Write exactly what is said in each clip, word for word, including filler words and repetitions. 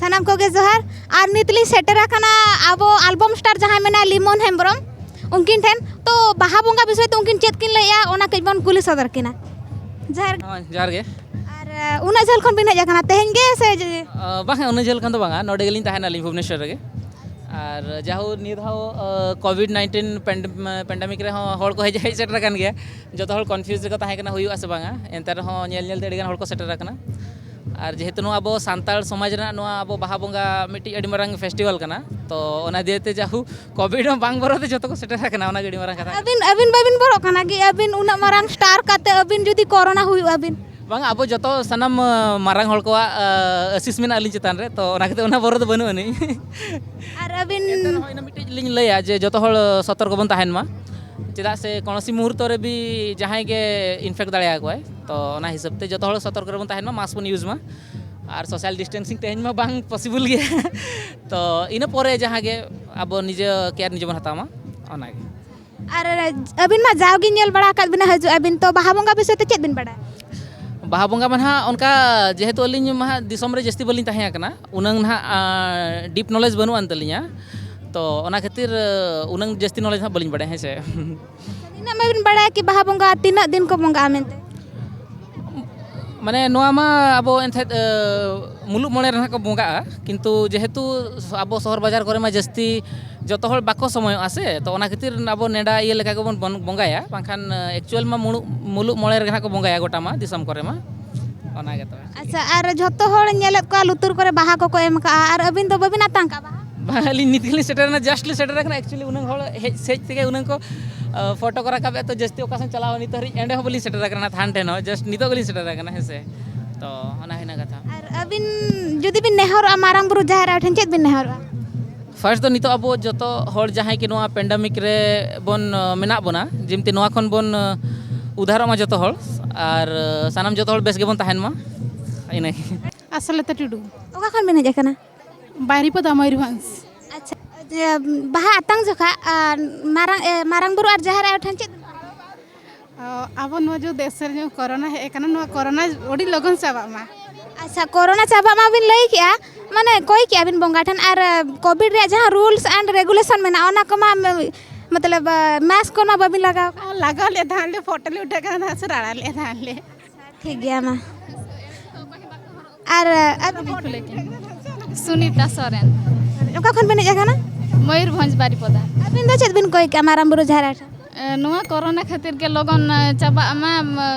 ᱥᱟᱱᱟᱢ ᱠᱚᱜᱮ ᱡᱚᱦᱟᱨ᱾ ᱟᱨ ᱱᱤᱛ ᱞᱤᱧ ᱥᱮᱴᱮᱨ ᱟᱠᱟᱱᱟ ᱟᱵᱚ ᱟᱞᱵᱚᱢ ᱥᱴᱟᱨ ᱡᱟᱦᱟᱸᱭ ᱢᱮᱱᱟᱭᱟ ᱞᱤᱢᱚᱱ ᱦᱮᱢᱵᱨᱚᱢ, ᱩᱱᱠᱤᱱ ᱴᱷᱮᱱ᱾ ᱛᱚ ᱵᱟᱦᱟ ᱵᱚᱸᱜᱟ ᱵᱤᱥᱚᱭ ᱛᱮ ᱩᱱᱠᱤᱱ ᱪᱮᱫ ᱠᱤᱱ ᱞᱟᱹᱭᱮᱜᱼᱟ, ᱚᱱᱟ ᱠᱟᱹᱡ ᱵᱚᱱ ᱠᱩᱞᱤ ᱥᱚᱫᱚᱨ ᱠᱤᱱᱟ᱾ ᱡᱚᱦᱟᱨ᱾ ᱦᱚᱸ, ᱡᱚᱦᱟᱨ ᱜᱮ᱾ ᱟᱨ ᱩᱱᱟᱹᱜ ᱡᱷᱟᱹᱞ ᱠᱷᱚᱱ ᱵᱤᱱ ᱦᱮᱡ ᱟᱠᱟᱱᱟ ᱛᱮᱦᱮᱧ ᱜᱮ ᱥᱮ ᱡᱮ- ᱟᱸ, ᱵᱟᱝᱟ, ᱩᱱᱟᱹᱜ ᱡᱷᱟᱹᱞ ᱠᱷᱚᱱ ᱫᱚ ᱵᱟᱝᱟ, ᱱᱚᱰᱮ ᱜᱮᱞᱤᱧ ᱛᱟᱦᱮᱱᱟ ᱟᱹᱞᱤᱧ ᱵᱷᱩᱵᱽᱱᱮᱥᱚᱨ ᱨᱮᱜᱮ᱾ ᱟᱨ ᱡᱟᱦᱳ ᱱᱤᱭᱟᱹ ᱫᱷᱟᱣ ᱠᱳᱵᱷᱤᱰ ᱱᱟᱭᱤᱱᱴᱤᱱ ᱯᱮᱱᱰᱮᱢᱤᱠ ᱨᱮᱦᱚᱸ ᱦᱚᱲ ᱠᱚ ᱦᱮᱡ ᱦᱮᱡ ᱥᱮᱴᱮᱨ ᱟᱠᱟᱱ ᱜᱮᱭᱟ᱾ ᱡᱚᱛᱚ ᱦᱚᱲ ᱠᱚᱱᱯᱷᱤᱭᱩᱡᱽ ᱨᱮᱠᱚ ᱛᱟᱦᱮᱸ ᱠᱟᱱᱟ ᱦᱩᱭᱩᱜᱼᱟ ᱥᱮ ᱵᱟᱝᱟ, ᱮᱱᱛᱮ ᱨᱮᱦᱚᱸ ᱧᱮᱞ ᱧᱮᱞ ᱛᱮ ᱟᱹᱰᱤ ᱜᱟᱱ ᱦᱚᱲ ᱠᱚ ᱥᱮᱴᱮᱨ ᱟᱠᱟᱱᱟ᱾ ᱟᱨ ᱡᱮᱦᱮᱛᱩ ᱱᱚᱣᱟ ᱟᱵᱚ ᱥᱟᱱᱛᱟᱲ ᱥᱚᱢᱟᱡᱽ ᱨᱮᱱᱟᱜ ᱱᱚᱣᱟ ᱟᱵᱚ ᱵᱟᱦᱟ ᱵᱚᱸᱜᱟ ᱢᱤᱫᱴᱤᱡ ᱟᱹᱰᱤ ᱢᱟᱨᱟᱝ ᱯᱷᱮᱥᱴᱤᱵᱷᱟᱞ ᱠᱟᱱᱟ, ᱛᱚ ᱚᱱᱟ ᱫᱤᱭᱮ ᱛᱮ ᱡᱟᱦᱳ ᱠᱳᱵᱷᱤᱰ ᱦᱚᱸ ᱵᱟᱝ ᱵᱚᱨᱚ ᱛᱮ ᱡᱚᱛᱚ ᱠᱚ ᱥᱮᱴᱮᱨ ᱟᱠᱟᱱᱟ, ᱚᱱᱟ ᱜᱮ ᱟᱹᱰᱤ ᱢᱟᱨᱟᱝ ᱠᱟᱛᱷᱟ ᱠᱟᱱᱟ᱾ ᱟᱹᱵᱤᱱ ᱟᱹᱵᱤᱱ ᱵᱟᱹᱵᱤᱱ ᱵᱚᱨᱚᱜ ᱠᱟᱱᱟ ᱠᱤ? ᱟᱹᱵᱤᱱ ᱩᱱᱟᱹᱜ ᱢᱟᱨᱟᱝ ᱥᱴᱟᱨ ᱠᱟᱛᱮ ᱟᱹᱵᱤᱱ ᱡᱩᱫᱤ ᱠᱚᱨᱳᱱᱟ ᱦᱩᱭᱩᱜᱼᱟ ᱵᱤᱱ? ᱵᱟᱝ, ᱟᱵᱚ ᱡᱚᱛᱚ ᱥᱟᱱᱟᱢ ᱟᱸ, ᱢᱟᱨᱟᱝ ᱦᱚᱲ ᱠᱚᱣᱟᱜ ᱟᱸ, ᱟᱥᱤᱥ ᱢᱮᱱᱟᱜᱼᱟ ᱟᱹᱞᱤᱧ ᱪᱮᱛᱟᱱ ᱨᱮ, ᱛᱚ ᱚᱱᱟ ᱠᱷᱟᱹᱛᱤᱨ ᱚᱱᱟ ᱵᱚᱨᱚ ᱫᱚ ᱵᱟᱹᱱᱩᱜ ᱟᱹᱱᱤᱡ᱾ ᱟᱨ ᱟᱹᱵᱤᱱ ᱮᱱᱛᱮ ᱨᱮᱦᱚᱸ ᱤᱱᱟᱹ ᱢᱤᱫᱴᱤᱡ ᱞᱤᱧ ᱞᱟᱹᱭᱟ ᱡᱮ ᱡᱚᱛᱚ ᱦᱚᱲ ᱥᱚᱛᱚᱨᱠᱚ ᱵᱚᱱ ᱛᱟᱦᱮᱱ ᱢᱟ, ᱪᱮᱫᱟᱜ ᱥᱮ ᱠᱳᱱᱳᱥᱤ ᱢᱩᱦᱩᱨᱛᱚ ᱨᱮ ᱵᱤ ᱡᱟᱦᱟᱸᱭ ᱜᱮ ᱤᱱᱯᱷᱮᱠᱴ ᱫᱟᱲᱮᱭᱟᱠᱚᱣᱟᱭ᱾ ᱛᱚ ᱚᱱᱟ ᱦᱤᱥᱟᱹᱵ ᱛᱮ ᱡᱚᱛᱚ ᱦᱚᱲ ᱥᱚᱛᱚᱨᱠᱚ ᱨᱮᱵᱚᱱ ᱛᱟᱦᱮᱱ ᱢᱟ, ᱢᱟᱥᱠ ᱵᱚᱱ ᱤᱭᱩᱡᱽ ᱢᱟ, ᱟᱨ ᱥᱳᱥᱟᱞ ᱰᱤᱥᱴᱮᱱᱥᱤᱝ ᱛᱮᱦᱮᱧ ᱢᱟ ᱵᱟᱝ ᱯᱚᱥᱤᱵᱚᱞ ᱜᱮᱭᱟ᱾ ᱛᱚ ᱤᱱᱟᱹ ᱯᱚᱨᱮ ᱡᱟᱦᱟᱸ ᱜᱮ ᱟᱵᱚ ᱱᱤᱡᱮ ᱠᱮᱭᱟᱨ ᱱᱤᱡᱮ ᱵᱚᱱ ᱦᱟᱛᱟᱣ ᱢᱟ, ᱚᱱᱟᱜᱮ᱾ ᱟᱨ ᱟᱹᱵᱤᱱ ᱢᱟ ᱡᱟᱣᱜᱮ ᱧᱮᱞ ᱵᱟᱲᱟ ᱟᱠᱟᱫ ᱵᱤᱱᱟ, ᱦᱤᱡᱩᱜ ᱟᱹᱵᱤᱱ, ᱛᱚ ᱵᱟᱦᱟ ᱵᱚᱸᱜᱟ ᱵᱤᱥᱚᱭ ᱛᱮ ᱪᱮᱫ ᱵᱤᱱ ᱵᱟᱲᱟᱭᱟ? ᱵᱟᱦᱟ ᱵᱚᱸᱜᱟ ᱢᱟ ᱱᱟᱦᱟᱜ ᱚᱱᱠᱟ, ᱡᱮᱦᱮᱛᱩ ᱟᱹᱞᱤᱧ ᱢᱟ ᱦᱟᱸᱜ ᱫᱤᱥᱚᱢ ᱨᱮ ᱡᱟᱹᱥᱛᱤ ᱵᱟᱹᱞᱤᱧ ᱛᱟᱦᱮᱸ ᱟᱠᱟᱱᱟ, ᱩᱱᱟᱹᱝ ᱱᱟᱦᱟᱜ ᱰᱤᱯ ᱱᱚᱞᱮᱡᱽ ᱵᱟᱹᱱᱩᱜ ᱟᱱ ᱛᱟᱹᱞᱤᱧᱟ, ᱛᱚ ᱚᱱᱟ ᱠᱷᱟᱹᱛᱤᱨ ᱩᱱᱟᱹᱝ ᱡᱟᱹᱥᱛᱤ ᱱᱚᱞᱮᱡᱽ ᱦᱟᱸᱜ ᱵᱟᱹᱞᱤᱧ ᱵᱟᱲᱟᱭᱟ, ᱦᱮᱸ ᱥᱮ᱾ ᱱᱤᱱᱟᱹᱜ ᱢᱟᱵᱤᱱ ᱵᱟᱲᱟᱭᱟ ᱠᱤ ᱵᱟᱦᱟ ᱵᱚᱸᱜᱟ ᱛᱤᱱᱟᱹᱜ ᱫᱤᱱ ᱠᱚ ᱵᱚᱸᱜᱟᱜᱼᱟ ᱢᱮᱱᱛᱮ? ᱢᱟᱱᱮ ᱱᱚᱣᱟ ᱢᱟ ᱟᱵᱚ ᱮᱱᱛᱮᱫ ᱢᱩᱞᱩᱜ ᱢᱚᱬᱮ ᱨᱮ ᱱᱟᱦᱟᱜ ᱠᱚ ᱵᱚᱸᱜᱟᱜᱼᱟ, ᱠᱤᱱᱛᱩ ᱡᱮᱦᱮᱛᱩ ᱟᱵᱚ ᱥᱚᱦᱚᱨ ᱵᱟᱡᱟᱨ ᱠᱚᱨᱮ ᱢᱟ ᱡᱟᱹᱥᱛᱤ ᱡᱚᱛᱚ ᱦᱚᱲ ᱵᱟᱠᱚ ᱥᱚᱢᱚᱭᱚᱜᱼᱟ ᱥᱮ, ᱛᱚ ᱚᱱᱟ ᱠᱷᱟᱹᱛᱤᱨ ᱟᱵᱚ ᱱᱮᱰᱟ ᱤᱭᱟᱹ ᱞᱮᱠᱟ ᱜᱮᱵᱚᱱ ᱵᱚᱱ ᱵᱚᱸᱜᱟᱭᱟ, ᱵᱟᱝᱠᱷᱟᱱ ᱮᱠᱪᱩᱭᱮᱞ ᱢᱟ ᱢᱩᱞᱩᱜ ᱢᱩᱞᱩᱜ ᱢᱚᱬᱮ ᱨᱮᱜᱮ ᱱᱟᱦᱟᱜ ᱠᱚ ᱵᱚᱸᱜᱟᱭᱟ ᱜᱚᱴᱟ ᱢᱟ ᱫᱤᱥᱚᱢ ᱠᱚᱨᱮ ᱢᱟ᱾ ᱚᱱᱟ ᱜᱮ ᱛᱚᱵᱮ᱾ ᱟᱪᱪᱷᱟ, ᱟᱨ ᱡᱷᱚᱛᱚ ᱦᱚᱲ ᱧᱮᱞᱮᱫ ᱠᱚᱣᱟ ᱞᱩᱛᱩᱨ ᱠᱚᱨᱮ ᱵᱟᱦᱟ ᱠᱚᱠᱚ ᱮᱢ ᱠᱟᱜᱼᱟ, ᱟᱨ ᱟᱹᱵᱤᱱ ᱫᱚ ᱵᱟᱹᱵᱤᱱ ᱟᱛᱟᱝ ᱠᱟᱜᱼᱟ ᱵᱟᱦᱟ? ᱵᱟᱝ, ᱟᱹᱞᱤᱧ ᱱᱤᱛ ᱜᱮᱞᱤᱧ ᱥᱮᱴᱮᱨᱮᱱᱟ, ᱡᱟᱥᱴ ᱞᱤᱧ ᱥᱮᱴᱮᱨ ᱟᱠᱟᱱᱟ᱾ ᱮᱠᱪᱩᱭᱮᱞᱤ ᱩᱱᱟᱹᱜ ᱦᱚᱲ ᱦᱮᱡ ᱥᱮᱡ ᱛᱮᱜᱮ ᱩᱱᱟᱹᱜ ᱠᱚ ᱯᱷᱳᱴᱳ ᱠᱚ ᱨᱟᱠᱟᱵᱮᱫ, ᱛᱚ ᱡᱟᱹᱥᱛᱤ ᱚᱠᱟ ᱥᱮᱫ ᱪᱟᱞᱟᱣ ᱱᱤᱛ ᱦᱟᱹᱨᱤᱡ ᱮᱸᱰᱮ ᱦᱚᱸ ᱵᱟᱹᱞᱤᱧ ᱥᱮᱴᱮᱨ ᱟᱠᱟᱱᱟ ᱛᱷᱟᱱ ᱴᱷᱮᱱ ᱦᱚᱸ, ᱡᱟᱥᱴ ᱱᱤᱛᱚᱜ ᱜᱮᱞᱤᱧ ᱥᱮᱴᱮᱨ ᱟᱠᱟᱱᱟ, ᱦᱮᱸ ᱥᱮ᱾ ᱛᱚ ᱚᱱᱟ ᱦᱩᱭᱱᱟ ᱠᱟᱛᱷᱟ᱾ ᱟᱨ ᱟᱹᱵᱤᱱ ᱡᱩᱫᱤ ᱵᱤᱱ ᱱᱮᱦᱚᱨᱚᱜᱼᱟ ᱢᱟᱨᱟᱝ ᱵᱩᱨᱩ ᱡᱟᱦᱮᱨ ᱟᱭᱳ ᱴᱷᱮᱱ, ᱪᱮᱫ ᱵᱤᱱ ᱱᱮᱦᱚᱨᱚᱜᱼᱟ? ᱯᱷᱟᱥᱴ ᱫᱚ ᱱᱤᱛᱚᱜ ᱟᱵᱚ ᱡᱚᱛᱚ ᱦᱚᱲ ᱡᱟᱦᱟᱸᱭ ᱜᱮ ᱱᱚᱣᱟ ᱯᱮᱱᱰᱟᱢᱤᱠ ᱨᱮ ᱵᱚᱱ ᱟᱸ, ᱢᱮᱱᱟᱜ ᱵᱚᱱᱟ, ᱡᱮᱢᱛᱤ ᱱᱚᱣᱟ ᱠᱷᱚᱱ ᱵᱚᱱ ᱟᱸ, ᱩᱫᱷᱟᱨᱚᱜ ᱢᱟ ᱡᱚᱛᱚ ᱦᱚᱲ, ᱟᱨ ᱟᱸ, ᱥᱟᱱᱟᱢ ᱡᱚᱛᱚ ᱦᱚᱲ ᱵᱮᱥ ᱜᱮᱵᱚᱱ ᱛᱟᱦᱮᱱ ᱢᱟ, ᱤᱱᱟᱹᱜᱮ᱾ ᱟᱥᱟᱞᱚᱛᱟ ᱴᱩᱰᱩ᱾ ᱚᱠᱟ ᱠᱷᱚᱱ ᱵᱤᱱ ᱦᱮᱡ ᱟᱠᱟᱱᱟ? ᱵᱟᱭᱨᱤᱯᱟᱫᱟ, ᱢᱚᱭᱩᱨᱵᱷᱚᱸᱡᱽ᱾ ᱟᱪᱪᱷᱟ, ᱡᱮ, ᱵᱟᱦᱟ ᱟᱛᱟᱝ ᱡᱚᱠᱷᱟ ᱟᱨ ᱢᱟᱨᱟᱝ ᱮ, ᱢᱟᱨᱟᱝ ᱵᱩᱨᱩ ᱟᱨ ᱡᱟᱦᱮᱨ ᱟᱭᱳ ᱴᱷᱮᱱ ᱪᱮᱫ ᱵᱤᱱ ᱱᱮᱦᱚᱨᱚᱜᱼᱟ? ᱚ, ᱟᱵᱚ ᱱᱚᱣᱟ ᱡᱮ ᱫᱮᱥ ᱨᱮ ᱡᱮ ᱠᱳᱨᱳᱱᱟ ᱦᱮᱡ ᱟᱠᱟᱱᱟ, ᱱᱚᱣᱟ ᱠᱳᱨᱳᱱᱟ ᱟᱹᱰᱤ ᱞᱚᱜᱚᱱ ᱪᱟᱵᱟᱜ ᱢᱟ᱾ ᱟᱪᱪᱷᱟ, ᱠᱳᱨᱳᱱᱟ ᱪᱟᱵᱟᱜ ᱢᱟ ᱵᱤᱱ ᱞᱟᱹᱭ ᱠᱮᱜᱼᱟ, ᱢᱟᱱᱮ ᱠᱚᱭ ᱠᱮᱜᱼᱟ ᱵᱤᱱ ᱵᱚᱸᱜᱟ ᱴᱷᱮᱱ, ᱟᱨ ᱠᱳᱵᱷᱤᱰ ᱨᱮᱭᱟᱜ ᱡᱟᱦᱟᱸ ᱨᱩᱞᱥ ᱮᱱᱰ ᱨᱮᱜᱩᱞᱮᱥᱚᱱ ᱢᱮᱱᱟᱜᱼᱟ, ᱚᱱᱟ ᱠᱚᱢᱟ ᱢ-, ᱢᱚᱛᱞᱚᱵ ᱢᱟᱥᱠ ᱠᱚᱢᱟ ᱵᱟᱹᱵᱤᱱ ᱞᱟᱜᱟᱣ ᱠᱟᱜᱼᱟ᱾ ᱞᱟᱜᱟᱣ ᱞᱮᱫ ᱛᱟᱦᱮᱸᱫ ᱞᱮ, ᱯᱷᱳᱴᱳ ᱞᱮ ᱩᱴᱷᱟᱹᱣ ᱠᱟᱱ ᱛᱟᱦᱮᱸᱫ ᱥᱮ ᱨᱟᱲᱟ ᱞᱮᱫ ᱛᱟᱦᱮᱸᱫ ᱞᱮ᱾ ᱴᱷᱤᱠ ᱜᱮᱭᱟ ᱢᱟ᱾ ᱟᱨ, ᱟᱨ ᱥᱩᱱᱤᱛᱟ ᱥᱚᱨᱮᱱ᱾ ᱚᱠᱟ ᱠᱷᱚᱱ ᱵᱤᱱ ᱦᱮᱡ ᱟᱠᱟᱱᱟ? ᱢᱚᱭᱩᱨᱵᱷᱚᱸᱡᱽ ᱵᱟᱨᱤᱯᱚᱫᱟ᱾ ᱟᱹᱵᱤᱱ ᱫᱚ ᱪᱮᱫ ᱵᱤᱱ ᱠᱚᱭ ᱠᱮᱜᱼᱟ ᱢᱟᱨᱟᱝ ᱵᱩᱨᱩ ᱡᱟᱦᱮᱨ ᱟᱭᱳ ᱴᱷᱮᱱ? ᱮ, ᱱᱚᱣᱟ ᱠᱚᱨᱳᱱᱟ ᱠᱷᱟᱹᱛᱤᱨ ᱜᱮ ᱞᱚᱜᱚᱱ, ᱮ, ᱪᱟᱵᱟᱜ ᱢᱟ, ᱮᱢ,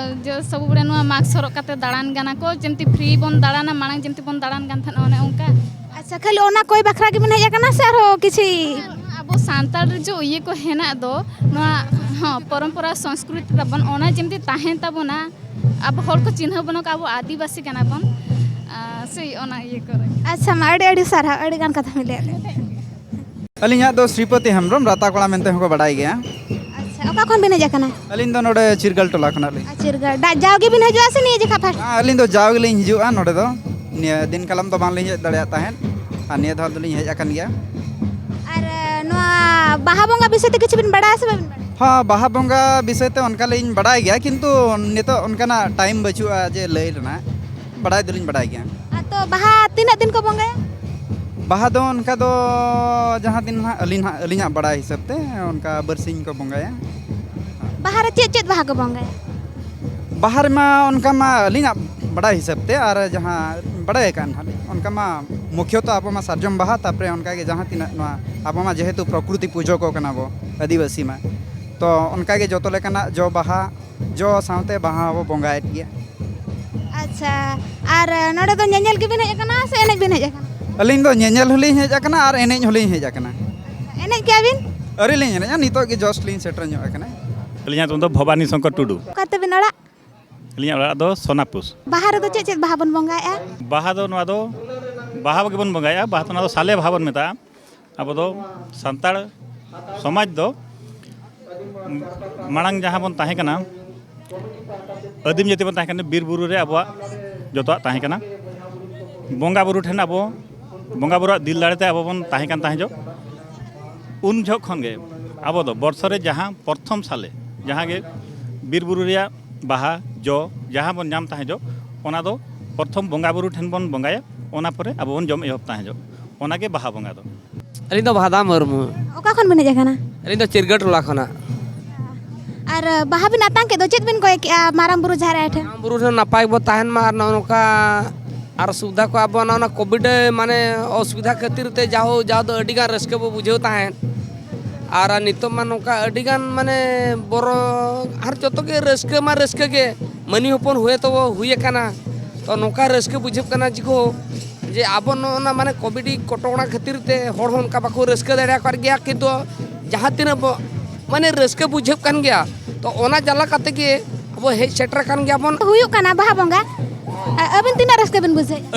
ᱡᱮ ᱥᱚᱵ ᱵᱟᱲᱮ ᱱᱚᱣᱟ ᱢᱟᱥᱠ ᱦᱚᱨᱚᱜ ᱠᱟᱛᱮ ᱫᱟᱬᱟᱱ ᱠᱟᱱᱟ ᱠᱚ, ᱡᱮᱢᱛᱤ ᱯᱷᱨᱤ ᱵᱚᱱ ᱫᱟᱬᱟᱱᱟ, ᱢᱟᱲᱟᱝ ᱡᱮᱢᱛᱤ ᱵᱚᱱ ᱫᱟᱬᱟᱱ ᱠᱟᱱ ᱛᱟᱦᱮᱱᱟ, ᱚᱱᱮ ᱚᱱᱠᱟ᱾ ᱟᱪᱪᱷᱟ, ᱠᱷᱟᱹᱞᱤ ᱚᱱᱟ ᱠᱚᱭ ᱵᱟᱠᱷᱨᱟ ᱜᱮᱵᱤᱱ ᱦᱮᱡ ᱟᱠᱟᱱᱟ ᱥᱮ ᱟᱨᱦᱚᱸ ᱠᱤᱪᱷᱤ? ᱟᱵᱚ ᱥᱟᱱᱛᱟᱲ ᱨᱮ ᱡᱮ ᱤᱭᱟᱹ ᱠᱚ ᱦᱮᱱᱟᱜ ᱫᱚ, ᱱᱚᱣᱟ, ᱦᱚᱸ, ᱯᱚᱨᱚᱢᱯᱚᱨᱟ ᱥᱚᱝᱥᱠᱨᱤᱛᱤ ᱛᱟᱵᱚᱱ, ᱚᱱᱟ ᱡᱮᱢᱛᱤ ᱛᱟᱦᱮᱱ ᱛᱟᱵᱚᱱᱟ, ᱟᱵᱚ ᱦᱚᱲ ᱠᱚ ᱪᱤᱱᱦᱟᱹᱣ ᱵᱚᱱᱟ ᱠᱚ, ᱟᱵᱚ ᱟᱹᱫᱤᱵᱟᱹᱥᱤ ᱠᱟᱱᱟ ᱵᱚᱱ, ᱟᱨ ᱥᱮᱭ ᱚᱱᱟ ᱤᱭᱟᱹ ᱠᱚᱨᱮ᱾ ᱟᱪᱪᱷᱟ, ᱢᱟ, ᱟᱹᱰᱤ ᱟᱹᱰᱤ ᱥᱟᱨᱦᱟᱣ, ᱟᱹᱰᱤ ᱜᱟᱱ ᱠᱟᱛᱷᱟ ᱵᱤᱱ ᱞᱟᱹᱭᱟᱫ ᱞᱮᱭᱟ᱾ ᱟᱹᱞᱤᱧᱟᱜ ᱫᱚ ᱥᱨᱤᱯᱚᱛᱤ ᱦᱮᱢᱵᱨᱚᱢ, ᱨᱟᱛᱟ ᱠᱚᱲᱟ ᱢᱮᱱᱛᱮ ᱦᱚᱸᱠᱚ ᱵᱟᱰᱟᱭ ᱜᱮᱭᱟ᱾ ᱟᱪᱪᱷᱟ, ᱚᱠᱟ ᱠᱷᱚᱱ ᱵᱤᱱ ᱦᱮᱡ ᱟᱠᱟᱱᱟ? ᱟᱹᱞᱤᱧ ᱫᱚ ᱱᱚᱰᱮ ᱪᱤᱨᱜᱟᱹᱞ ᱴᱚᱞᱟ ᱠᱷᱚᱱᱟᱜ ᱞᱤᱧ᱾ ᱟᱨ ᱪᱤᱨᱜᱟᱹᱞ, ᱫᱟ-, ᱡᱟᱣ ᱜᱮᱵᱤᱱ ᱦᱤᱡᱩᱜᱼᱟ ᱥᱮ ᱱᱤᱭᱟᱹ ᱡᱮᱠᱷᱟ ᱯᱷᱟᱥᱴ? ᱟᱹᱞᱤᱧ ᱫᱚ ᱡᱟᱣ ᱜᱮᱞᱤᱧ ᱦᱤᱡᱩᱜᱼᱟ ᱱᱚᱰᱮ ᱫᱚ᱾ ᱱᱤᱭᱟᱹ ᱫᱤᱱ ᱠᱟᱞᱚᱢ ᱫᱚ ᱵᱟᱝᱞᱤᱧ ᱦᱮᱡ ᱫᱟᱲᱮᱭᱟᱜ ᱛᱟᱦᱮᱸᱫ, ᱟᱨ ᱱᱤᱭᱟᱹ ᱫᱷᱟᱣ ᱫᱚᱞᱤᱧ ᱦᱮᱡ ᱟᱠᱟᱱ ᱜᱮᱭᱟ᱾ ᱟᱨ, ᱱᱚᱣᱟ ᱵᱟᱦᱟ ᱵᱚᱸᱜᱟ ᱵᱤᱥᱚᱭ ᱛᱮ ᱠᱤᱪᱷᱩ ᱵᱤᱱ ᱵᱟᱲᱟᱭᱟ ᱥᱮ ᱵᱟᱵᱤᱱ ᱵᱟᱲᱟᱭᱟ? ᱦᱚᱸ, ᱵᱟᱦᱟ ᱵᱚᱸᱜᱟ ᱵᱤᱥᱚᱭ ᱛᱮ ᱚᱱᱠᱟ ᱞᱤᱧ ᱵᱟᱲᱟᱭ ᱜᱮᱭᱟ, ᱠᱤᱱᱛᱩ ᱱᱤᱛᱚᱜ ᱚᱱᱠᱟᱱᱟᱜ ᱴᱟᱭᱤᱢ ᱵᱟᱹᱪᱩᱜᱼᱟ ᱡᱮ ᱞᱟᱹᱭ ᱨᱮᱱᱟᱜ᱾ ᱵᱟᱲᱟᱭ ᱫᱚᱞᱤᱧ ᱵᱟᱲᱟᱭ ᱜᱮᱭᱟ᱾ ᱟᱨ ᱛᱚ, ᱵᱟᱦᱟ ᱛᱤᱱᱟᱹᱜ ᱫᱤᱱ ᱠᱚ ᱵᱚᱸᱜᱟᱭᱟ? ᱵᱟᱦᱟ ᱫᱚ ᱚᱱᱠᱟ ᱫᱚ ᱡᱟᱦᱟᱸ ᱫᱤᱱ ᱦᱟᱸᱜ ᱟᱹᱞᱤᱧ ᱦᱟᱸᱜ, ᱟᱹᱞᱤᱧᱟᱜ ᱵᱟᱲᱟᱭ ᱦᱤᱥᱟᱹᱵ ᱛᱮ ᱚᱱᱠᱟ ᱵᱟᱨᱥᱤᱧ ᱠᱚ ᱵᱚᱸᱜᱟᱭᱟ᱾ ᱵᱟᱦᱟ ᱨᱮ ᱪᱮᱫ ᱪᱮᱫ ᱵᱟᱦᱟ ᱠᱚ ᱵᱚᱸᱜᱟᱭᱟ? ᱵᱟᱦᱟ ᱨᱮᱢᱟ ᱚᱱᱠᱟ ᱢᱟ ᱟᱹᱞᱤᱧᱟᱜ ᱵᱟᱲᱟᱭ ᱦᱤᱥᱟᱹᱵ ᱛᱮ ᱟᱨ ᱡᱟᱦᱟᱸ ᱵᱟᱲᱟᱭ ᱟᱠᱟᱫ ᱦᱟᱸᱜ ᱞᱤᱧ, ᱚᱱᱠᱟ ᱢᱟ ᱢᱩᱠᱷᱭᱚᱛᱚ ᱟᱵᱚ ᱢᱟ ᱥᱟᱨᱡᱚᱢ ᱵᱟᱦᱟ, ᱛᱟᱨᱯᱚᱨᱮ ᱚᱱᱠᱟ ᱜᱮ ᱡᱟᱦᱟᱸ ᱛᱤᱱᱟᱹᱜ ᱱᱚᱣᱟ ᱟᱵᱚ ᱢᱟ ᱡᱮᱦᱮᱛᱩ ᱯᱨᱚᱠᱨᱤᱛᱤ ᱯᱩᱡᱟᱹ ᱠᱚ ᱠᱟᱱᱟ ᱵᱚ ᱟᱹᱫᱤᱵᱟᱹᱥᱤ ᱢᱟ, ᱛᱚ ᱚᱱᱠᱟ ᱜᱮ ᱡᱚᱛᱚ ᱞᱮᱠᱟᱱᱟᱜ ᱡᱚ ᱵᱟᱦᱟ, ᱡᱚ ᱥᱟᱶᱛᱮ ᱵᱟᱦᱟ ᱦᱚᱸᱵᱚ ᱵᱚᱸᱜᱟᱭᱮᱫ ᱜᱮᱭᱟ᱾ ᱟᱪᱪᱷᱟ, ᱟᱨ ᱱᱚᱰᱮ ᱫᱚ ᱧᱮᱧᱮᱞ ᱜᱮᱵᱤᱱ ᱦᱮᱡ ᱟᱠᱟᱱᱟ ᱥᱮ ᱮᱱᱮᱡ ᱵᱤᱱ ᱦᱮᱡ ᱟᱠᱟᱱᱟ? ᱟᱹᱞᱤᱧ ᱫᱚ ᱧᱮᱧᱮᱞ ᱦᱚᱸᱞᱤᱧ ᱦᱮᱡ ᱟᱠᱟᱱᱟ ᱟᱨ ᱮᱱᱮᱡ ᱦᱚᱸᱞᱤᱧ ᱦᱮᱡ ᱟᱠᱟᱱᱟ᱾ ᱮᱱᱮᱡ ᱠᱮᱜᱼᱟ ᱵᱤᱱ? ᱟᱹᱣᱨᱤ ᱞᱤᱧ ᱮᱱᱮᱡᱼᱟ, ᱱᱤᱛᱚᱜ ᱜᱮ ᱡᱟᱥᱴ ᱞᱤᱧ ᱥᱮᱴᱮᱨ ᱧᱚᱜ ᱟᱠᱟᱱᱟ᱾ ᱟᱹᱞᱤᱧᱟᱜ ᱧᱩᱛᱩᱢ ᱫᱚ ᱵᱷᱚᱵᱟᱱᱤ ᱥᱚᱝᱠᱚᱨ ᱴᱩᱰᱩ᱾ ᱚᱠᱟ ᱛᱟᱹᱵᱤᱱ ᱚᱲᱟᱜ? ᱟᱹᱞᱤᱧᱟᱜ ᱚᱲᱟᱜ ᱫᱚ ᱥᱳᱱᱟᱯᱩᱨ᱾ ᱵᱟᱦᱟ ᱨᱮᱫᱚ ᱪᱮᱫ ᱪᱮᱫ ᱵᱟᱦᱟ ᱵᱚᱱ ᱵᱚᱸᱜᱟᱭᱮᱜᱼᱟ? ᱵᱟᱦᱟ ᱫᱚ ᱱᱚᱣᱟ ᱫᱚ, ᱵᱟᱦᱟ ᱜᱮᱵᱚᱱ ᱵᱚᱸᱜᱟᱭᱮᱜᱼᱟ, ᱵᱟᱦᱟ ᱫᱚ ᱱᱚᱣᱟ ᱫᱚ ᱥᱟᱞᱮ ᱵᱟᱦᱟ ᱵᱚᱱ ᱢᱮᱛᱟᱜᱼᱟ᱾ ᱟᱵᱚ ᱫᱚ ᱥᱟᱱᱛᱟᱲ ᱥᱚᱢᱟᱡᱽ ᱫᱚ ᱢᱟᱲᱟᱝ ᱡᱟᱦᱟᱸ ᱵᱚᱱ ᱛᱟᱦᱮᱸ ᱠᱟᱱᱟ, ᱟᱹᱫᱤᱢ ᱡᱟᱹᱛᱤ ᱵᱚᱱ ᱛᱟᱦᱮᱸ ᱠᱟᱱᱟ, ᱵᱤᱨ ᱵᱩᱨᱩ ᱨᱮ ᱟᱵᱚᱣᱟᱜ ᱡᱚᱛᱚᱣᱟᱜ ᱛᱟᱦᱮᱸ ᱠᱟᱱᱟ᱾ ᱵᱚᱸᱜᱟ ᱵᱩᱨᱩ ᱴᱷᱮᱱ ᱟᱵᱚ, ᱵᱚᱸᱜᱟ ᱵᱩᱨᱩᱣᱟᱜ ᱫᱤᱞ ᱫᱟᱲᱮ ᱛᱮ ᱟᱵᱚ ᱵᱚᱱ ᱛᱟᱦᱮᱸ ᱠᱟᱱ ᱛᱟᱦᱮᱸ ᱡᱚᱜ᱾ ᱩᱱ ᱡᱚᱦᱚᱜ ᱠᱷᱚᱱ ᱜᱮ ᱟᱵᱚ ᱫᱚ ᱵᱚᱨᱥᱚ ᱨᱮ ᱡᱟᱦᱟᱸ ᱯᱨᱚᱛᱷᱚᱢ ᱥᱟᱞᱮ, ᱡᱟᱦᱟᱸ ᱜᱮ ᱵᱤᱨ ᱵᱩᱨᱩ ᱨᱮᱭᱟᱜ ᱵᱟᱦᱟ ᱡᱚ ᱡᱟᱦᱟᱸ ᱵᱚᱱ ᱧᱟᱢ ᱛᱟᱦᱮᱸ ᱡᱚᱜ, ᱚᱱᱟ ᱫᱚ ᱯᱨᱚᱛᱷᱚᱢ ᱵᱚᱸᱜᱟ ᱵᱩᱨᱩ ᱴᱷᱮᱱ ᱵᱚᱱ ᱵᱚᱸᱜᱟᱭᱟ᱾ ᱚᱱᱟ ᱯᱚᱨᱮ ᱟᱵᱚ ᱵᱚᱱ ᱡᱚᱢ ᱮᱦᱚᱵ ᱛᱟᱦᱮᱸ ᱡᱚᱜ᱾ ᱚᱱᱟᱜᱮ ᱵᱟᱦᱟ ᱵᱚᱸᱜᱟ ᱫᱚ᱾ ᱟᱹᱞᱤᱧ ᱫᱚ ᱵᱷᱟᱫᱟ ᱢᱩᱨᱢᱩ᱾ ᱚᱠᱟ ᱠᱷᱚᱱ ᱵᱤᱱ ᱦᱮᱡ ᱟᱠᱟᱱᱟ? ᱟᱹᱞᱤᱧ ᱫᱚ ᱪᱤᱨᱜᱟᱹ ᱴᱚᱞᱟ ᱠᱷᱚᱱᱟᱜ᱾ ᱟᱨ ᱵᱟᱦᱟ ᱵᱤᱱ ᱟᱛᱟᱝ ᱠᱮᱫ ᱫᱚ, ᱪᱮᱫ ᱵᱤᱱ ᱠᱚᱭ ᱠᱮᱜᱼᱟ ᱢᱟᱨᱟᱝ ᱵᱩᱨᱩ ᱡᱟᱦᱮᱨ ᱟᱭᱳ ᱴᱷᱮᱱ? ᱢᱟᱨᱟᱝ ᱵᱩᱨᱩ ᱴᱷᱮᱱ ᱱᱟᱯᱟᱭ ᱵᱚ ᱛᱟᱦᱮᱱ ᱢᱟ, ᱟᱨ ᱱᱚᱜᱼᱚ ᱱᱚᱝᱠᱟ ᱟᱨ ᱥᱩᱵᱤᱫᱷᱟ ᱠᱚ ᱟᱵᱚ ᱱᱚᱜᱼᱚ ᱱᱚᱣᱟ ᱠᱳᱵᱷᱤᱰ ᱢᱟᱱᱮ ᱚᱥᱩᱵᱤᱫᱷᱟ ᱠᱷᱟᱹᱛᱤᱨ ᱛᱮ ᱡᱟᱦᱳ ᱡᱟᱣ ᱫᱚ ᱟᱹᱰᱤ ᱜᱟᱱ ᱨᱟᱹᱥᱠᱟᱹ ᱵᱚ ᱵᱩᱡᱷᱟᱹᱣ ᱛᱟᱦᱮᱸᱫ᱾ ᱟᱨ ᱱᱤᱛᱚᱜ ᱢᱟ ᱱᱚᱝᱠᱟ ᱟᱹᱰᱤ ᱜᱟᱱ ᱢᱟᱱᱮ ᱵᱚᱨᱚ ᱟᱨ ᱡᱚᱛᱚ ᱜᱮ ᱨᱟᱹᱥᱠᱟᱹ ᱢᱟ ᱨᱟᱹᱥᱠᱟᱹ ᱜᱮ, ᱢᱟᱹᱱᱢᱤ ᱦᱚᱯᱚᱱ ᱦᱩᱭ ᱛᱚᱵᱚ ᱦᱩᱭ ᱟᱠᱟᱱᱟ᱾ ᱛᱚ ᱱᱚᱝᱠᱟ ᱨᱟᱹᱥᱠᱟᱹ ᱵᱩᱡᱷᱟᱹᱜ ᱠᱟᱱᱟ ᱡᱮᱠᱚ ᱡᱮ ᱟᱵᱚ ᱱᱚᱜᱼᱚ ᱱᱟ ᱢᱟᱱᱮ ᱠᱳᱵᱷᱤᱰ ᱠᱚᱴᱚᱠᱚᱱᱟ ᱠᱷᱟᱹᱛᱤᱨ ᱛᱮ ᱦᱚᱲ ᱦᱚᱸ ᱚᱱᱠᱟ ᱵᱟᱠᱚ ᱨᱟᱹᱥᱠᱟᱹ ᱫᱟᱲᱮ ᱟᱠᱟᱫ ᱜᱮᱭᱟ, ᱠᱤᱱᱛᱩ ᱡᱟᱦᱟᱸ ᱛᱤᱱᱟᱹᱜ ᱵᱚ ᱢᱟᱱᱮ ᱨᱟᱹᱥᱠᱟᱹ ᱵᱩᱡᱷᱟᱹᱜ ᱠᱟᱱ ᱜᱮᱭᱟ᱾ ᱛᱚ ᱚᱱᱟ ᱡᱟᱞᱟ ᱠᱟᱛᱮ ᱜᱮ ᱟᱵᱚ ᱦᱮᱡ ᱥᱮᱴᱮᱨ ᱟᱠᱟᱱ ᱜᱮᱭᱟ ᱵᱚᱱ᱾ ᱦᱩᱭᱩᱜ ᱠᱟᱱᱟ ᱵᱟᱦᱟ ᱵᱚᱸᱜᱟ, ᱟ- ᱟᱹᱵᱤᱱ ᱛᱤᱱᱟᱹᱜ ᱨᱟᱹᱥᱠᱟᱹ ᱵᱤᱱ ᱵᱩᱡᱷᱟᱹᱣᱮᱫᱼᱟ?